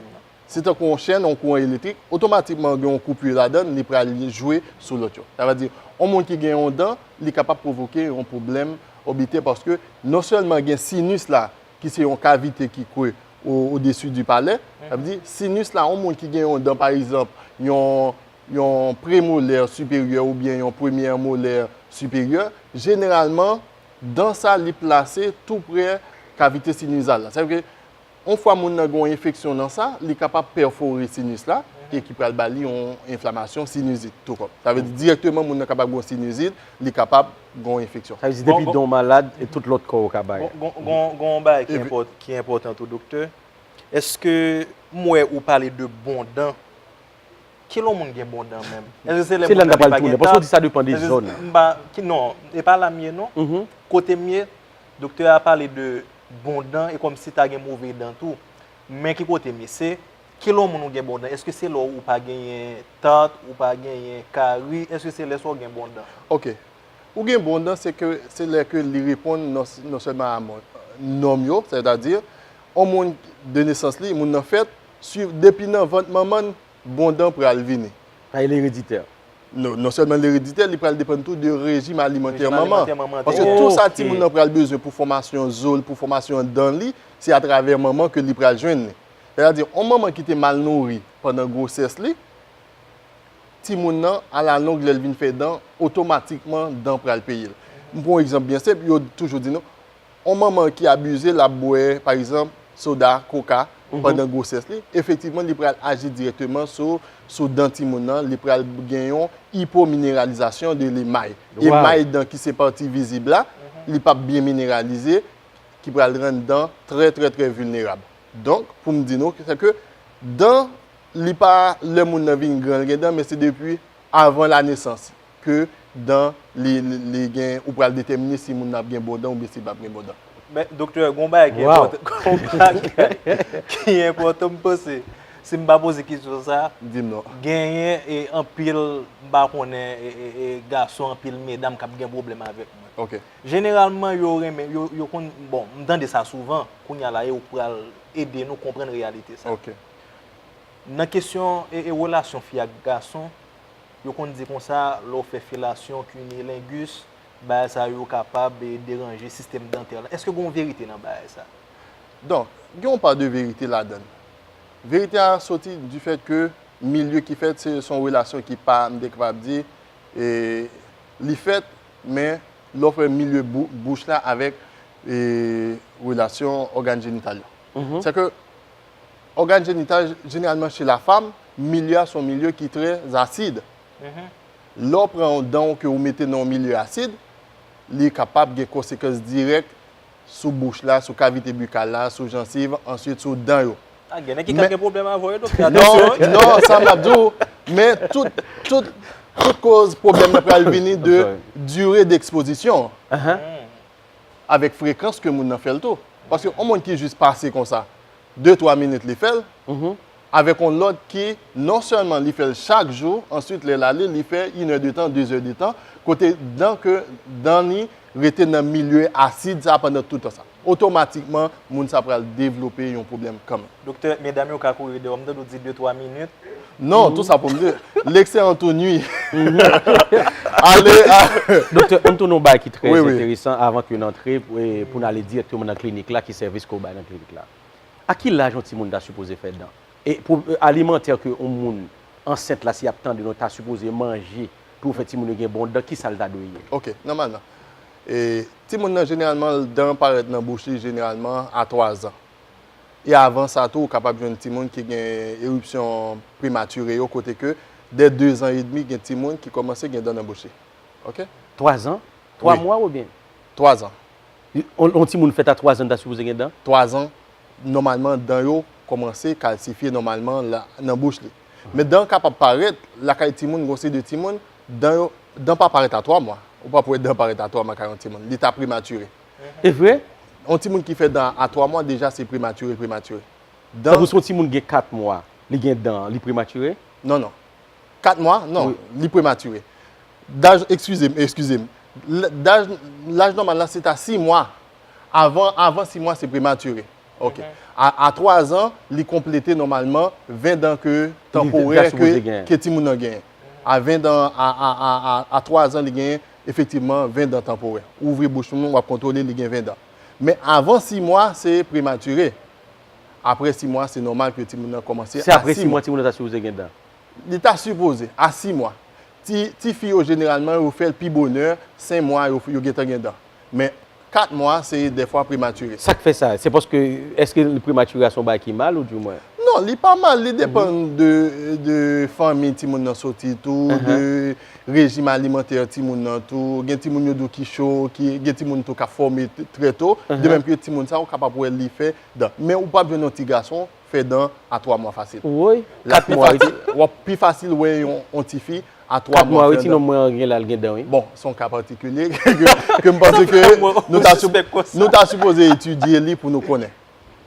Se tankou yon chèn, yon kouran elektrik, otomatikman, gen yon koupi ladan, li pral jwe sou lòt yo. Sa vle di, yon moun ki gen yon dan, li kapab pwovoke yon pwoblèm òbitè paske non sèlman gen sinis la, ki se yon kavite ki kwe o, odesi di palè. Sa vle di, sinis la, yon moun ki gen yon dan, pa egzanp, yon, yon premolè siperyè oubyen yon premyè molè siperyè, jeneralman, dan sa, li plase tou prè kavite sinizal la. Sa vle di, yon fwa moun nan gen yon enfeksyon nan sa, li kapab pèfore sinis la, e ki pral ba li yon enflamasyon, sinizit, tou kòm. Sa vle di, dirèkteman, moun nan kapab gen yon sinizit, li kapab gen yon enfeksyon. Sa vle di, depi don malad, e tout lòt kò yo ka bay. Gon, gon, gon, gon yon bagay ki, enpòt, ki enpòtan tou, doktè. Èske m wè ou pale de bon dan? Kilè yon moun gen bon dan menm? Èske se lè moun nan li pa gen tat? Paske w di sa depann de zòn. Non, e pa la m ye non. Kote m ye, doktè a pale de bon dan e kòmsi ta gen move dan tou. Men ki kote m ye? Se kilè yon moun ou gen bon dan? Èske se lè ou pa genyen tat, ou pa genyen kari? Èske se lè sa w gen bon dan? Ok. Ou gen bon dan, se ke, se lè ke li reponn non, non sèlman a nòm yo, sètadi, yon moun de nesans li, moun nan fèt, swiv, depi nan vant manman l, bon dan pral vini. Sa e ereditè. Non, non sèlman l ereditè, li pral depann tou de rejim alimantè manman. Paske tou sa timoun nan pral bezwen pou fòmasyon zo l, pou fòmasyon dan li, se atravè manman ke li pral jwenn li. Sètadi, yon manman ki te mal nouri pandan gwosès li, timoun nan, alalong, lè l vin fè dan, otomatikman, dan pral peye l. M pran yon egzanp byen senp, yo toujou di nou, yon manman ki abize, l ap bwè, pa egzanp, soda, koka, pandan gwosès li, efektivman, li pral aji dirèkteman sou, sou dan timoun nan, li pral gen yon ipomineralizasyon de lemay. Emay dan ki se pati vizib la, li p ap byen mineralize, ki pral rann dan trè, trè, trè vilnerab. Donk, pou m di nou, se ke dan, li pa lè moun nan vin gran, l gen dan, men se depi avan la nesans ke dan, li, li, li gen, ou pral detèmine si moun nan ap gen bon dan oubyen si l p ap gen bon dan. Men, doktè, gen yon bagay ki enpòtan, gen yon bagay ki enpòtan, m panse, si m pa poze kesyon sa, genyen e anpil, m pa konnen, e, e, e gason, anpil medam k ap gen pwoblèm avèk mwen. Jeneralman, yo renmen, yo, yo konn, bon, m tande sa souvan, kounye a la, e ou pral ede nou konprann reyalite sa. Nan kesyon e, e relasyon fi ak gason, yo konn di konsa, lè w fè felasyon, cunnilingus, bagay sa yo kapab e deranje sistèm dantè la. Èske gen yon verite nan bagay sa? Donk, gen yon pa de verite ladan l. Verite a soti du fait que milye ki fèt, se, se yon relasyon ki pa, m te kapab di, e, li fèt, men lè w fè milye bou-, bouch la avèk, e, relasyon ògàn jenital yo. Se ke ògàn jenital, jeneralman, chez la femme, milye a se yon milye ki trè asid. Lè w pran yon dan w ke w mete nan yon milye asid, li kapab gen konsekans dirèk sou bouch la, sou kavite bikal la, sou jansiv, answit sou dan yo. A, gen nèg ki ka gen pwoblèm avè w, doktè, atansyon. Non, non, sa m ap di w, men tout, tout, tout koz pwoblèm nan pral vini de dire d'ekspozisyon an. Avèk frekans ke moun nan fè l tou. Paske yon moun ki jis pase konsa, de twa minit li fè l, avèk yon lòt ki non sèlman li fè l chak jou, answit lè l ale, li fè inè de tan, dezè de tan, kote dan ke dan li rete nan milye asid sa pandan tout tan sa. Otomatikman, moun sa pral devlope yon pwoblèm kanmenm. Doktè, medam yo ka kouri dèyè w, m tande w di de twa minit. Non, tou sa pou m di, l'excès en tout nuit. Ale a. Doktè, ann tounen yon bagay ki trè enteresan avan ke n antre, e, pou n ale dirèkteman nan klinik la, ki sèvis ke w bay nan klinik la. A ki laj yon timoun ta sipoze fè dan? E pou, e, alimantè ke yon moun ansent la, si y ap tande nou, ta sipoze manje pou fè timoun yo gen bon dan, ki sa l ta dwe ye? Ok, nòmalman. E, timoun nan, jeneralman, dan parèt nan bouch li, jeneralman, a twa zan. E avan sa tou, ou kapab jwenn timoun ki gen eripsyon prematire yo, kote ke dè de zan edmi, gen timoun ki kòmanse gen dan nan bouch li. Ok? Twa zan? Twa mwa oubyen? Twa zan. Yon, yon timoun fèt a twa zan, li ta sipoze gen dan? Twa zan, nòmalman, dan yo kòmanse kalsifye nòmalman la, nan bouch li. Men dan kapab parèt lakay timoun, gon seri de timoun, dan yo, dan pa parèt a twa mwa. Ou p ap wè dan parèt a twa mwa kay yon timoun. Li ta prematire. E vre? Yon timoun ki fè dan a twa mwa, deja se prematire, prematire. Dan... Tankou si yon timoun gen kat mwa, li gen dan, li prematire? Non, non. Kat mwa? Non, li prematire. Daj, eskize m, eskize m. L-, daj, laj nòmal la, se ta sis mwa. Avan, avan sis mwa, se prematire. Ok. A, a twa zan, li konplete nòmalman ven dan ke tanporè ke, ke timoun nan genyen. A ven dan, a, a, a, a, a twa zan, li genyen efektivman ven dan tanporè. Ouvri bouch moun, w ap kontwole, li gen ven dan. Men avan sis mwa, se prematire. Apre sis mwa, se nòmal ke timoun nan kòmanse a sis mwa. Se apre sis mwa timoun nan ta sipoze gen dan? Li ta sipoze, a sis mwa. Ti, tifi yo, jeneralman, yo fè l pi bonè, senk mwa, yo, yo gentan gen dan. Men, kat mwa, se dèfwa prematire. Sa k fè sa? Se paske, èske prematire a se yon bagay ki mal, ou di mwen? Non, li pa mal, li depann de, de fanmi timoun nan soti tou, de rejim alimantè timoun nan tou. Gen timoun yo di w ki cho, ki, gen timoun tou k ap fòme t- trè to, de menm ke timoun sa, ou kapab wè li fè dan. Men ou p ap jwenn yon ti gason fè dan a twa mwa fasil. Woy, l ap kat pi mwa, fasil, w ap pi fasil wè yon, yon ti fi a twa kat mwa, mwa wi, fè ti dan. Nonm mwen an gen la, l gen dan, wi. Bon, se yon ka patikilye ke, ke m panse ke nou ta, nou ta sipoze etidye li pou nou konnen.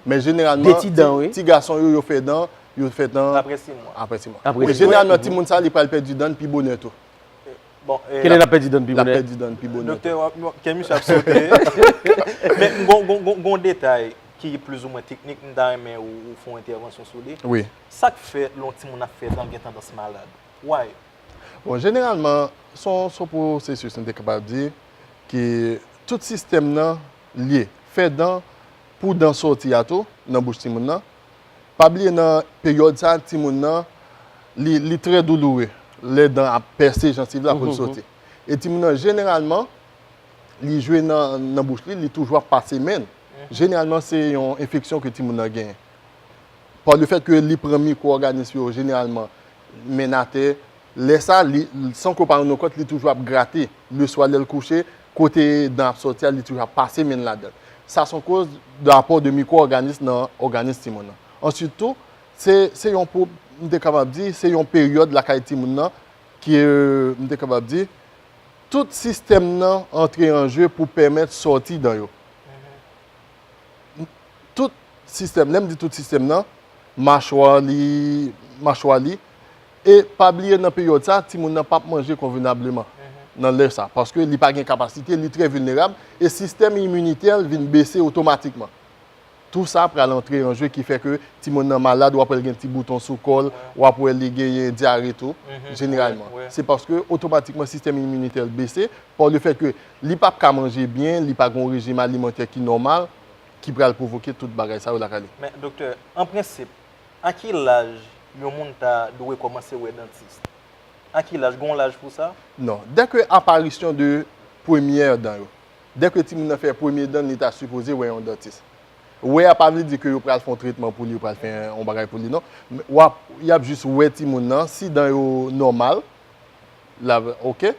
Men jeneralman, ti, ti gason yo, yo fè dan, yo fè dan apre sis mwa. Apre sis mwa. Apre sis mwa. Men jeneralman, timoun sa, li pral pèdi dan pi bonè tou. Bon, e, kilè l ap pèdi dan pi bonè? L ap pèdi dan pi bonè. Doktè, w ap, w ap, kè misye ap sote. Men gon, gon, gon, gon detay ki plizoumwen teknik, m ta renmen ou, ou fè yon entèvansyon sou li. Wi. Sa k fè lè yon timoun ap fè dan, l gen tandans malad? Why? Bon, jeneralman, se yon, se yon pwosesis, nou te kapab di, ke tout sistèm nan lye. Fè dan, pou dan sòti a tou, nan bouch timoun nan. Pa bliye nan peryòd sa, timoun nan, li, li trè douloure. Lè dan ap pèse jansiv la pou l sòti. E timoun nan, jeneralman, li jwe nan, nan bouch li, li toujou ap pase men l. Jeneralman, se yon enfeksyon ke timoun nan genyen. Pa le fèt ke li pran mikwo-òganis yo, jeneralman, men n atè, lè sa, li, san ke w pa rann ou kont, li toujou ap grate. Leswa, lè l kouche, kote dan ap sòti a, li toujou ap pase men l ladan l. Sa se yon koz de apò de mikwo-òganis nan òganis timoun nan. Answit tou, se, se yon pwo-, m te kapab di, se yon peryòd lakay timoun nan ki, euh, m te kapab di, tout sistèm nan antre an je pou pèmèt sòti dan yo. Tout sistèm, lè m di tout sistèm nan, machwa li, machwa li, e pa bliye nan peryòd sa, timoun nan p ap manje konvenableman nan lè sa, paske li pa gen kapasite, li trè vilnerab, e sistèm iminitè l vin bese otomatikman. Tou sa pral antre an je ki fè ke timoun nan malad, w ap wè l gen ti bouton sou kò l, w ap wè li genyen dyare tou, jeneralman. Se paske otomatikman sistèm iminitè l bese, pa le fèt ke li p ap ka manje byen, li pa gen yon rejim alimantè ki nòmal, ki pral pwovoke tout bagay sa yo lakay li. Men, doktè, an prensip, a ki laj yon moun ta dwe kòmanse wè dantis? A ki laj? Gon laj pou sa? Non. Dèke aparisyon de premyè dan yo. Dèke timoun nan fè premye dan l, li ta sipoze wè yon dantis. Wè a pa vle di ke yo pral fè yon tretman pou li, yo pral fè yon bagay pou li, non. Men w ap, y ap jis wè timoun nan, si dan yo nòmal, la, oke.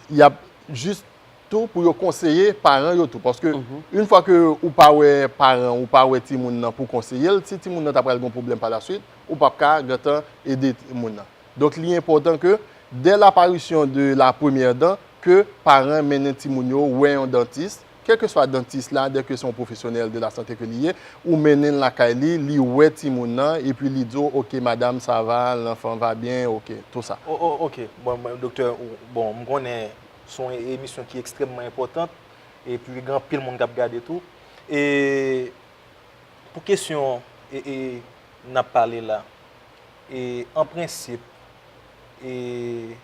Y ap jis tou pou yo konseye paran yo tou. Paske, yon fwa ke ou pa wè paran, ou pa wè timoun nan pou konseye l, si timoun nan ta pral gen yon pwoblèm pa la swit, ou p ap ka gentan ede moun nan. Donk, li enpòtan ke, dè laparisyon de la premyè dan, ke paran mennen timoun yo wè yon dantis, kèlkeswa dantis la, dèke se yon pwofesyonèl de la sante ke li ye, ou mennen l lakay li, li wè timoun nan, epi li di w, "Ok, madame, ça va, l'enfant va bien, ok," tou sa. O, o, ok. Bon, bon, doktè, ou, bon, m konnen se yon e-, emisyon ki ekstrèmman enpòtan, epi gen anpil moun k ap gade tou. E pou kesyon, e, e, n ap pale la, e, an prensip, e,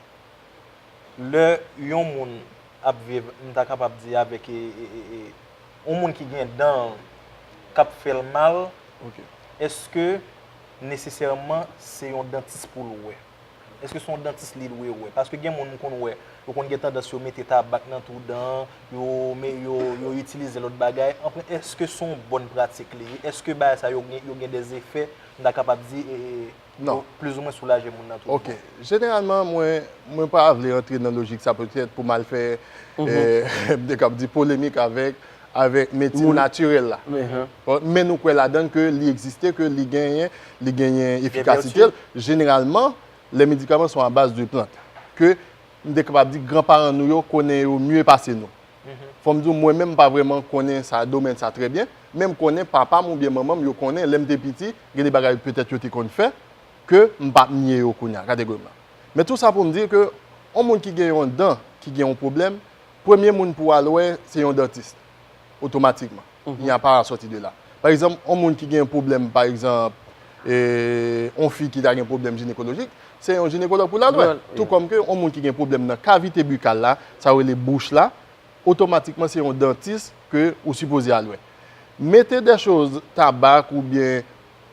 lè yon moun ap viv, m ta kapab di avèk, e, e, e, e, yon moun ki gen dan k ap fè l mal, èske nesesèman se yon dantis pou l wè? Èske se yon dantis li dwe wè? Paske gen moun m konn wè, yo konn gen tandans yo mete tabak nan twou dan, yo, me, yo, yo itilize lòt bagay. Anfen, èske se yon bòn pratik li ye? Èske bagay sa yo gen, yo gen dèzefè, m ta kapab di, e, e, non, yo plizoumwen soulaje moun nan tou. Ok. Jeneralman, mwen, mwen pa vle antre nan lojik sa petèt pou m al fè, e, m te kab di polemik avèk, avèk medsin natirèl la. Bon, men nou kwè ladan l ke li egziste, ke li genyen, li genyen efikasite l. Jeneralman, lè medikaman se a baz de plant. Ke m te kapab di granparan nou yo konnen yo mye pase nou. Fò m di w, mwen menm m pa vrèman konnen sa, domèn sa trè byen, men m konnen papa m oubyen manman m yo konnen, lè m te piti, gen de bagay petèt yo te konn fè, ke m p ap nye yo kounye a, kategoriman. Men tou sa pou m di ke yon moun ki gen yon dan, ki gen yon pwoblèm, premye moun pou w al wè, se yon dantis, otomatikman. Il n'y a pas à sortir de là. Pa egzanp, yon moun ki gen pwoblèm, pa egzanp, e, yon fi ki ta gen pwoblèm jinekolojik, se yon jinekològ pou l al wè. Tou kòm ke yon moun ki gen pwoblèm nan kavite bikal la, sa yo rele bouch la, otomatikman se yon dantis ke ou sipoze al wè. Mete dè choz, tabak oubyen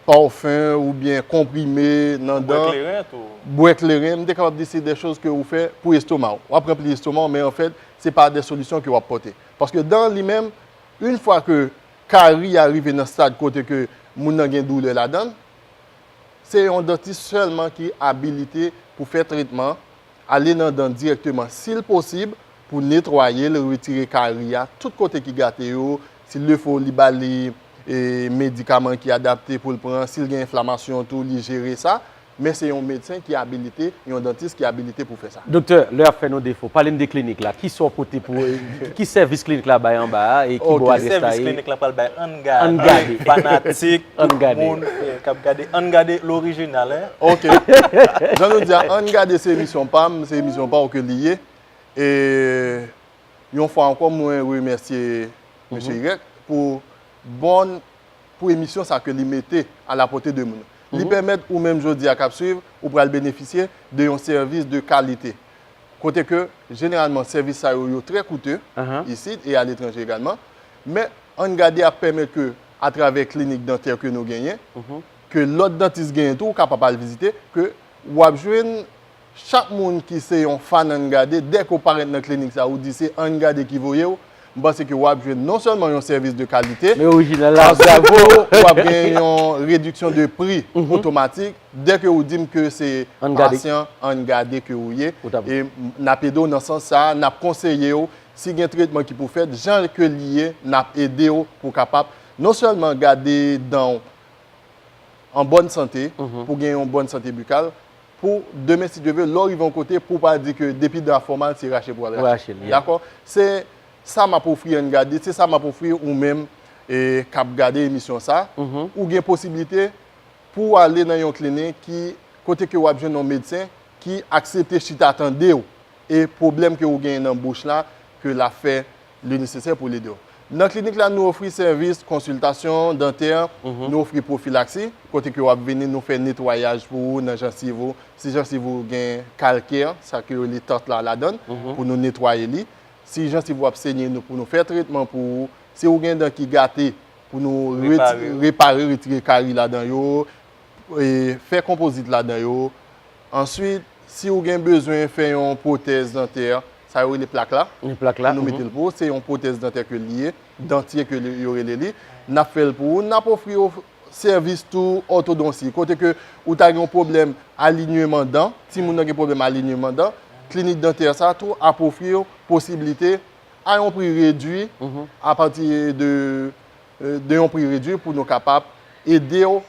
pafen oubyen konprime nan dan. Bwè kleren tou. Bwè kleren, m te kapab di se dè choz ke ou fè pou estoma w. W ap ranpli estoma w, men anfèt, se pa dè solisyon ke w ap pòte. Paske dan li menm, yon fwa ke kari a rive nan stad kote ke moun nan gen doulè ladan l, Se yon dantis sèlman ki abilite pou fè tretman, ale nan dan dirèkteman, si l posib, pou netwaye l, retire kari a, tout kote ki gate yo, si l fo, li ba li, e, medikaman ki adapte pou l pran, si l gen enflamasyon tou, li jere sa, men se yon medsen ki abilite, yon dantis ki abilite pou fè sa. Doktè, lè y ap fè nou defo, pale n de klinik la. Kisa w pote pou, ki sèvis klinik la bay anba a e ki bò adrès la ye? Sèvis klinik la pral bay, ann gade. Ann gade. Fanatik, tout moun, eh, k ap gade, ann gade lorijinal, en. Ok. Jan nou di a, ann gade se emisyon pa m, se emisyon pa w ke li ye. E yon fwa ankò, mwen remèsye mesye Irèk pou bon, pou emisyon sa ke li mete à la portée de moun. Li pèmèt ou menm jodi a k ap swiv, ou pral benefisye de yon sèvis de kalite. Kote ke, jeneralman, sèvis sa yo, yo trè koute, isit e aletranje egalman. Men, ann gade ap pèmèt ke, atravè klinik dantè ke nou genyen, ke lòt dantis genyen tou, ou kapab al vizite, ke w ap jwenn chak moun ki se yon fan Ann Gade, dèke w parèt nan klinik sa, ou di se Ann Gade ki voye w, m panse ke w ap jwenn non sèlman yon sèvis de kalite, men orijinal la, bravo, w ap gen yon rediksyon de pri otomatik, dèke ou di m ke se pasyan Ann Gade ke ou ye, e n ap ede w nan sans sa, n ap konseye w, si gen tretman ki pou fèt, jan ke li ye, n ap ede w pou w kapab non sèlman gade dan w an bòn sante, pou gen yon bòn sante bikal, pou demen, si Dye ve, lè w rive yon kote, pou w pa di ke depi dan fò mal, se rache pou w al rache. Rache l, yeah. Dakò? Se sa m ap ofri Ann Gade, se sa m ap ofri ou menm, e, k ap gade emisyon sa. Ou gen posiblite pou w ale nan yon klinik ki, kote ke w ap jwenn yon medsen ki aksepte chita tande w e pwoblèm ke ou genyen nan bouch la, ke l ap fè le nesesè pou l ede w. Nan klinik la, nou ofri sèvis konsiltasyon dantè, nou ofri pwofilaksi, kote ke w ap vini, nou fè netwayaj pou ou nan jansiv ou. Si jansiv ou gen kalkè, sa ke yo rele tart la ladan l, pou nou netwaye li. Si jansiv ou ap senye, nou, pou nou fè tretman pou ou. Si ou gen dan ki gate, pou nou reti-, repare, retire kari ladan yo, e, fè konpozit ladan yo. Answit, si ou gen bezwen fè yon pwotèz dantè, sa yo rele plak la, plak la, pou nou mete l pou ou, se yon pwotèz dantè ke li ye, dantye ke li, yo rele li. N ap fè l pou ou, n ap ofri w sèvis tou òtodonsi, kote ke ou ta gen yon pwoblèm alinyeman dan, timoun nan gen pwoblèm alinyeman dan, klinik dantè sa tou ap ofri w posiblite a yon pri redwi, apati de, euh, de yon pri redwi pou nou kapab ede w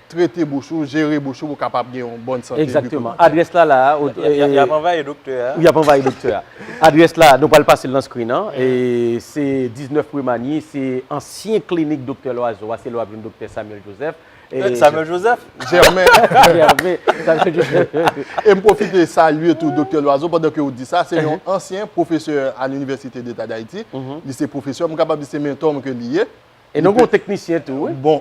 trete bouch ou, jere bouch ou, pou w kapab gen yon bòn sante bikal. Egzakteman. Adrès la la a, y ap anvaye doktè a. Wi, y ap anvaye doktè a. Adrès la, nou pral pase l nan screen an. E se diznèf rue Magny, se ansyen klinik doktè Loiseau a, se la w ap jwenn doktè Samuel Joseph. E Samuel Joseph? Germain. Germain, Samuel Joseph. E m pwofite salye tou doktè Loiseau, pandan ke w di sa, se yon ansyen pwofesè a l'Université d'État d'Haïti. Li se pwofesè, m kapab di se mentò m ke li ye. E nou gen yon teknisyen tou, wi. Bon.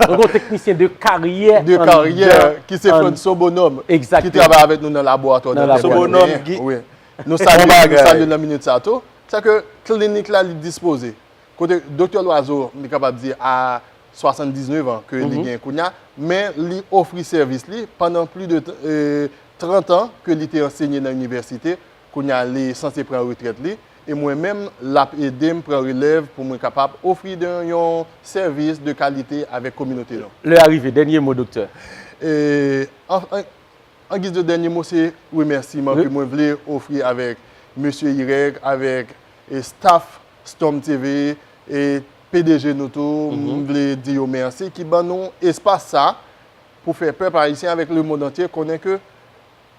Nou gen yon teknisyen de karyè. De karyè, ki se Frantzson Bonhomme, ki travay avèk nou nan laboratwa dantè. Frantzson Bonhomme, wi. Nou salye, nou salye nan minit sa tou. Sa ke klinik la, li dispoze. Kote doktè Loiseau, m kapab di a swasanndiznèf an ke li gen kounye a, men li ofri sèvis li pandan plis de, euh, trant an ke li te ansenye nan inivèsite. Kounye a, li sanse pran retrèt li. E mwen menm, l ap ede m pran relèv pou mwen kapab ofri de, yon sèvis de kalite avèk kominote nou. Lè a rive, dènye mo, doktè. E, an, an, an giz de dènye mo, se remèsiman ke mwen vle ofri avèk mesye Irèk, avèk, e, staff Storm T V, e P D G nou tou, m vle di yo mèsi ki ban nou espas sa pou fè pèp ayisyen avèk lemonn antye konnen ke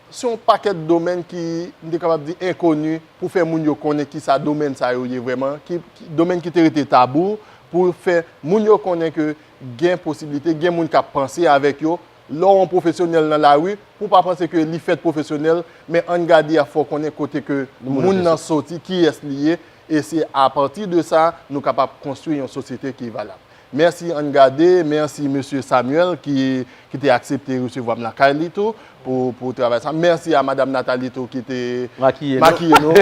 se yon pakèt domèn ki, m te kapab di, enkoni pou fè moun yo konnen kisa domèn sa yo ye vrèman, ki, ki, domèn ki te rete tabou, pou fè moun yo konnen ke gen posiblite, gen moun k ap panse avèk yo. Lè w yon pwofesyonèl nan lari, pou w pa panse ke li fèt pwofesyonèl, men Ann Gade a fè w konnen kote ke moun nan soti, kiyès li ye, e se apati de sa, nou kapab konstwi yon sosyete ki valab. Mèsi Ann Gade, mèsi mesye Samuel ki, ki te aksepte resevwa m lakay li tou pou, pou travay sa. Mèsi a madam Nathalie tou ki te makiye nou.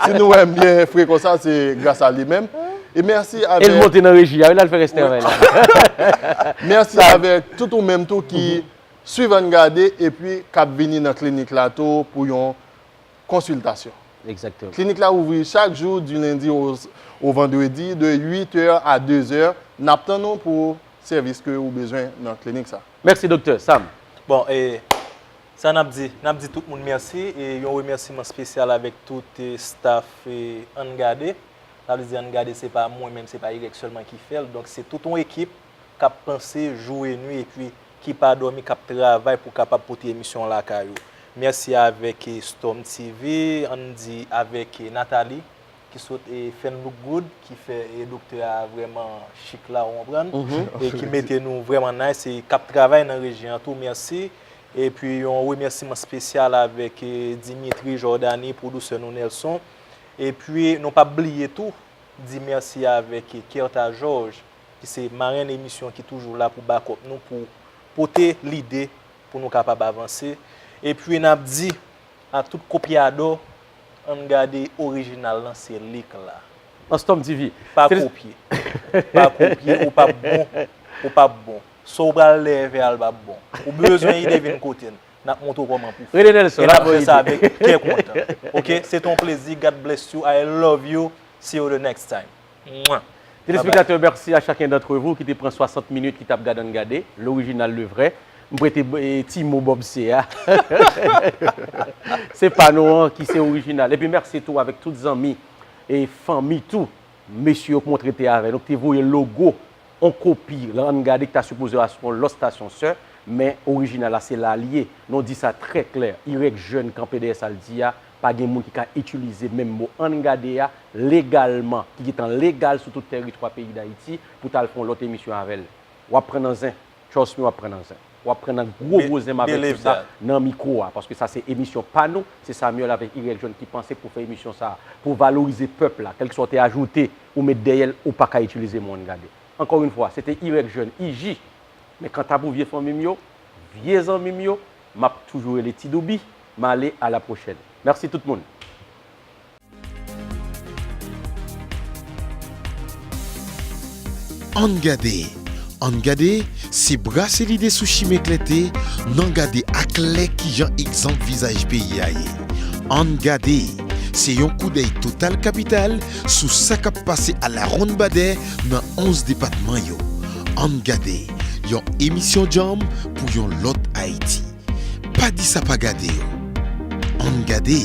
Si nou wè m byen fre konsa, se gras a li menm. E mèsi avèk... E l monte nan reji a, wi, l al fè rès travay la. Mèsi avèk tout ou menm tou ki swiv Ann Gade epi k ap vini nan klinik la tou pou yon konsiltasyon. Egzakteman. Klinik la ouvri chak jou, di lendi o, o vandredi, de uit è a de zè. N ap tann ou pou sèvis ke ou bezwen nan klinik sa. Mèsi, Doktè Sam. Bon, e, sa n ap di, n ap di tout moun mèsi, e yon remèsiman espesyal avèk tout e, staff e, Ann Gade. Sa vle di Ann Gade se pa mwen menm, se pa Irèk sèlman ki fè l, donk se tout yon ekip k ap panse jou e nwi epi ki pa dòmi, k ap travay pou kapab pote emisyon an lakay ou. Mèsi avèk e, Storm T V, ann di avèk e, Nathalie, ki sot e, Fenlook Good, ki fè e, doktè a vrèman chik la, ou konprann, e ki mete nou vrèman nice, e k ap travay nan reji an tou, mèsi. Epi yon remèsiman espesyal avèk e, Dimitri Jordani, pwodisè nou Nelson. Epi nou p ap bliye tou, di mèsi avèk e, Kerta Georges, ki se marenn emisyon ki toujou la pou backup nou, pou pote lide pou nou kapab avanse. Epi n ap di a tout kopyadò, ann gade orijinal lan, se li k la. Nan Storm T V. Pa kopye. Pa kopye, ou p ap bon, ou p ap bon. Sa w pral leve a l p ap bon. Ou bezwen ide, vin kote n. N ap montre w kòman pou fè. Rene Nelson, E n ap fè sa avèk kè kontan. Ok, se t on plezi. God bless you. I love you. See you the next time. Mwah. Telespektatè, mèsi a chacun d'entre vous ki te pran swasant minit ki t ap gade Ann Gade, l'original, le vrai. M prete e, ti mo Bob C a. Se pa nou an ki se orijinal. Epi mèsi tou avèk tout zanmi e fanmi tou, mesye yo k montre te avè nou, k te voye logo, on kopi Ann Gade ki ta sipoze a sou yon lòt stasyon sè, men orijinal la se la l ye. Nou di sa trè klè. Irèk Jèn kanpe dèyè sa l di a, pa gen moun ki ka itilize menm mo Ann Gade a legalman, ki gentan legal sou tout tèritwa peyi Dayiti, pou t al fè yon lòt emisyon avè l. W ap pran nan zen. Trust me, w ap pran nan zen. W ap pran nan gwo gwo zen m avèti w sa nan mikwo a, paske sa se emisyon pa nou, se Samuel avèk Irèk Jèn ki panse pou fè emisyon sa a, pou valorize pèp la, kèlkeswa w te ajoute ou met dèyè l, ou pa ka itilize mo Ann Gade. Encore une fois, se te Irèk Jèn, I J, men kanta pou vye fanmi m yo, vye zanmi m yo, m ap toujou rele Ti Doubi, m ale, à la prochaine. Mèsi tout moun. Ann gade, ann gade, se brase lide sou chimen klète, n an gade aklè kijan egzanp vizaj peyi a ye. Ann gade, se yon koudèy total kapital sou sa k ap pase alawonnbadè nan onz depatman yo. Ann gade, yon emisyon djanm pou yon lòt Ayiti. Pa di sa pa gade yo. Ann gade.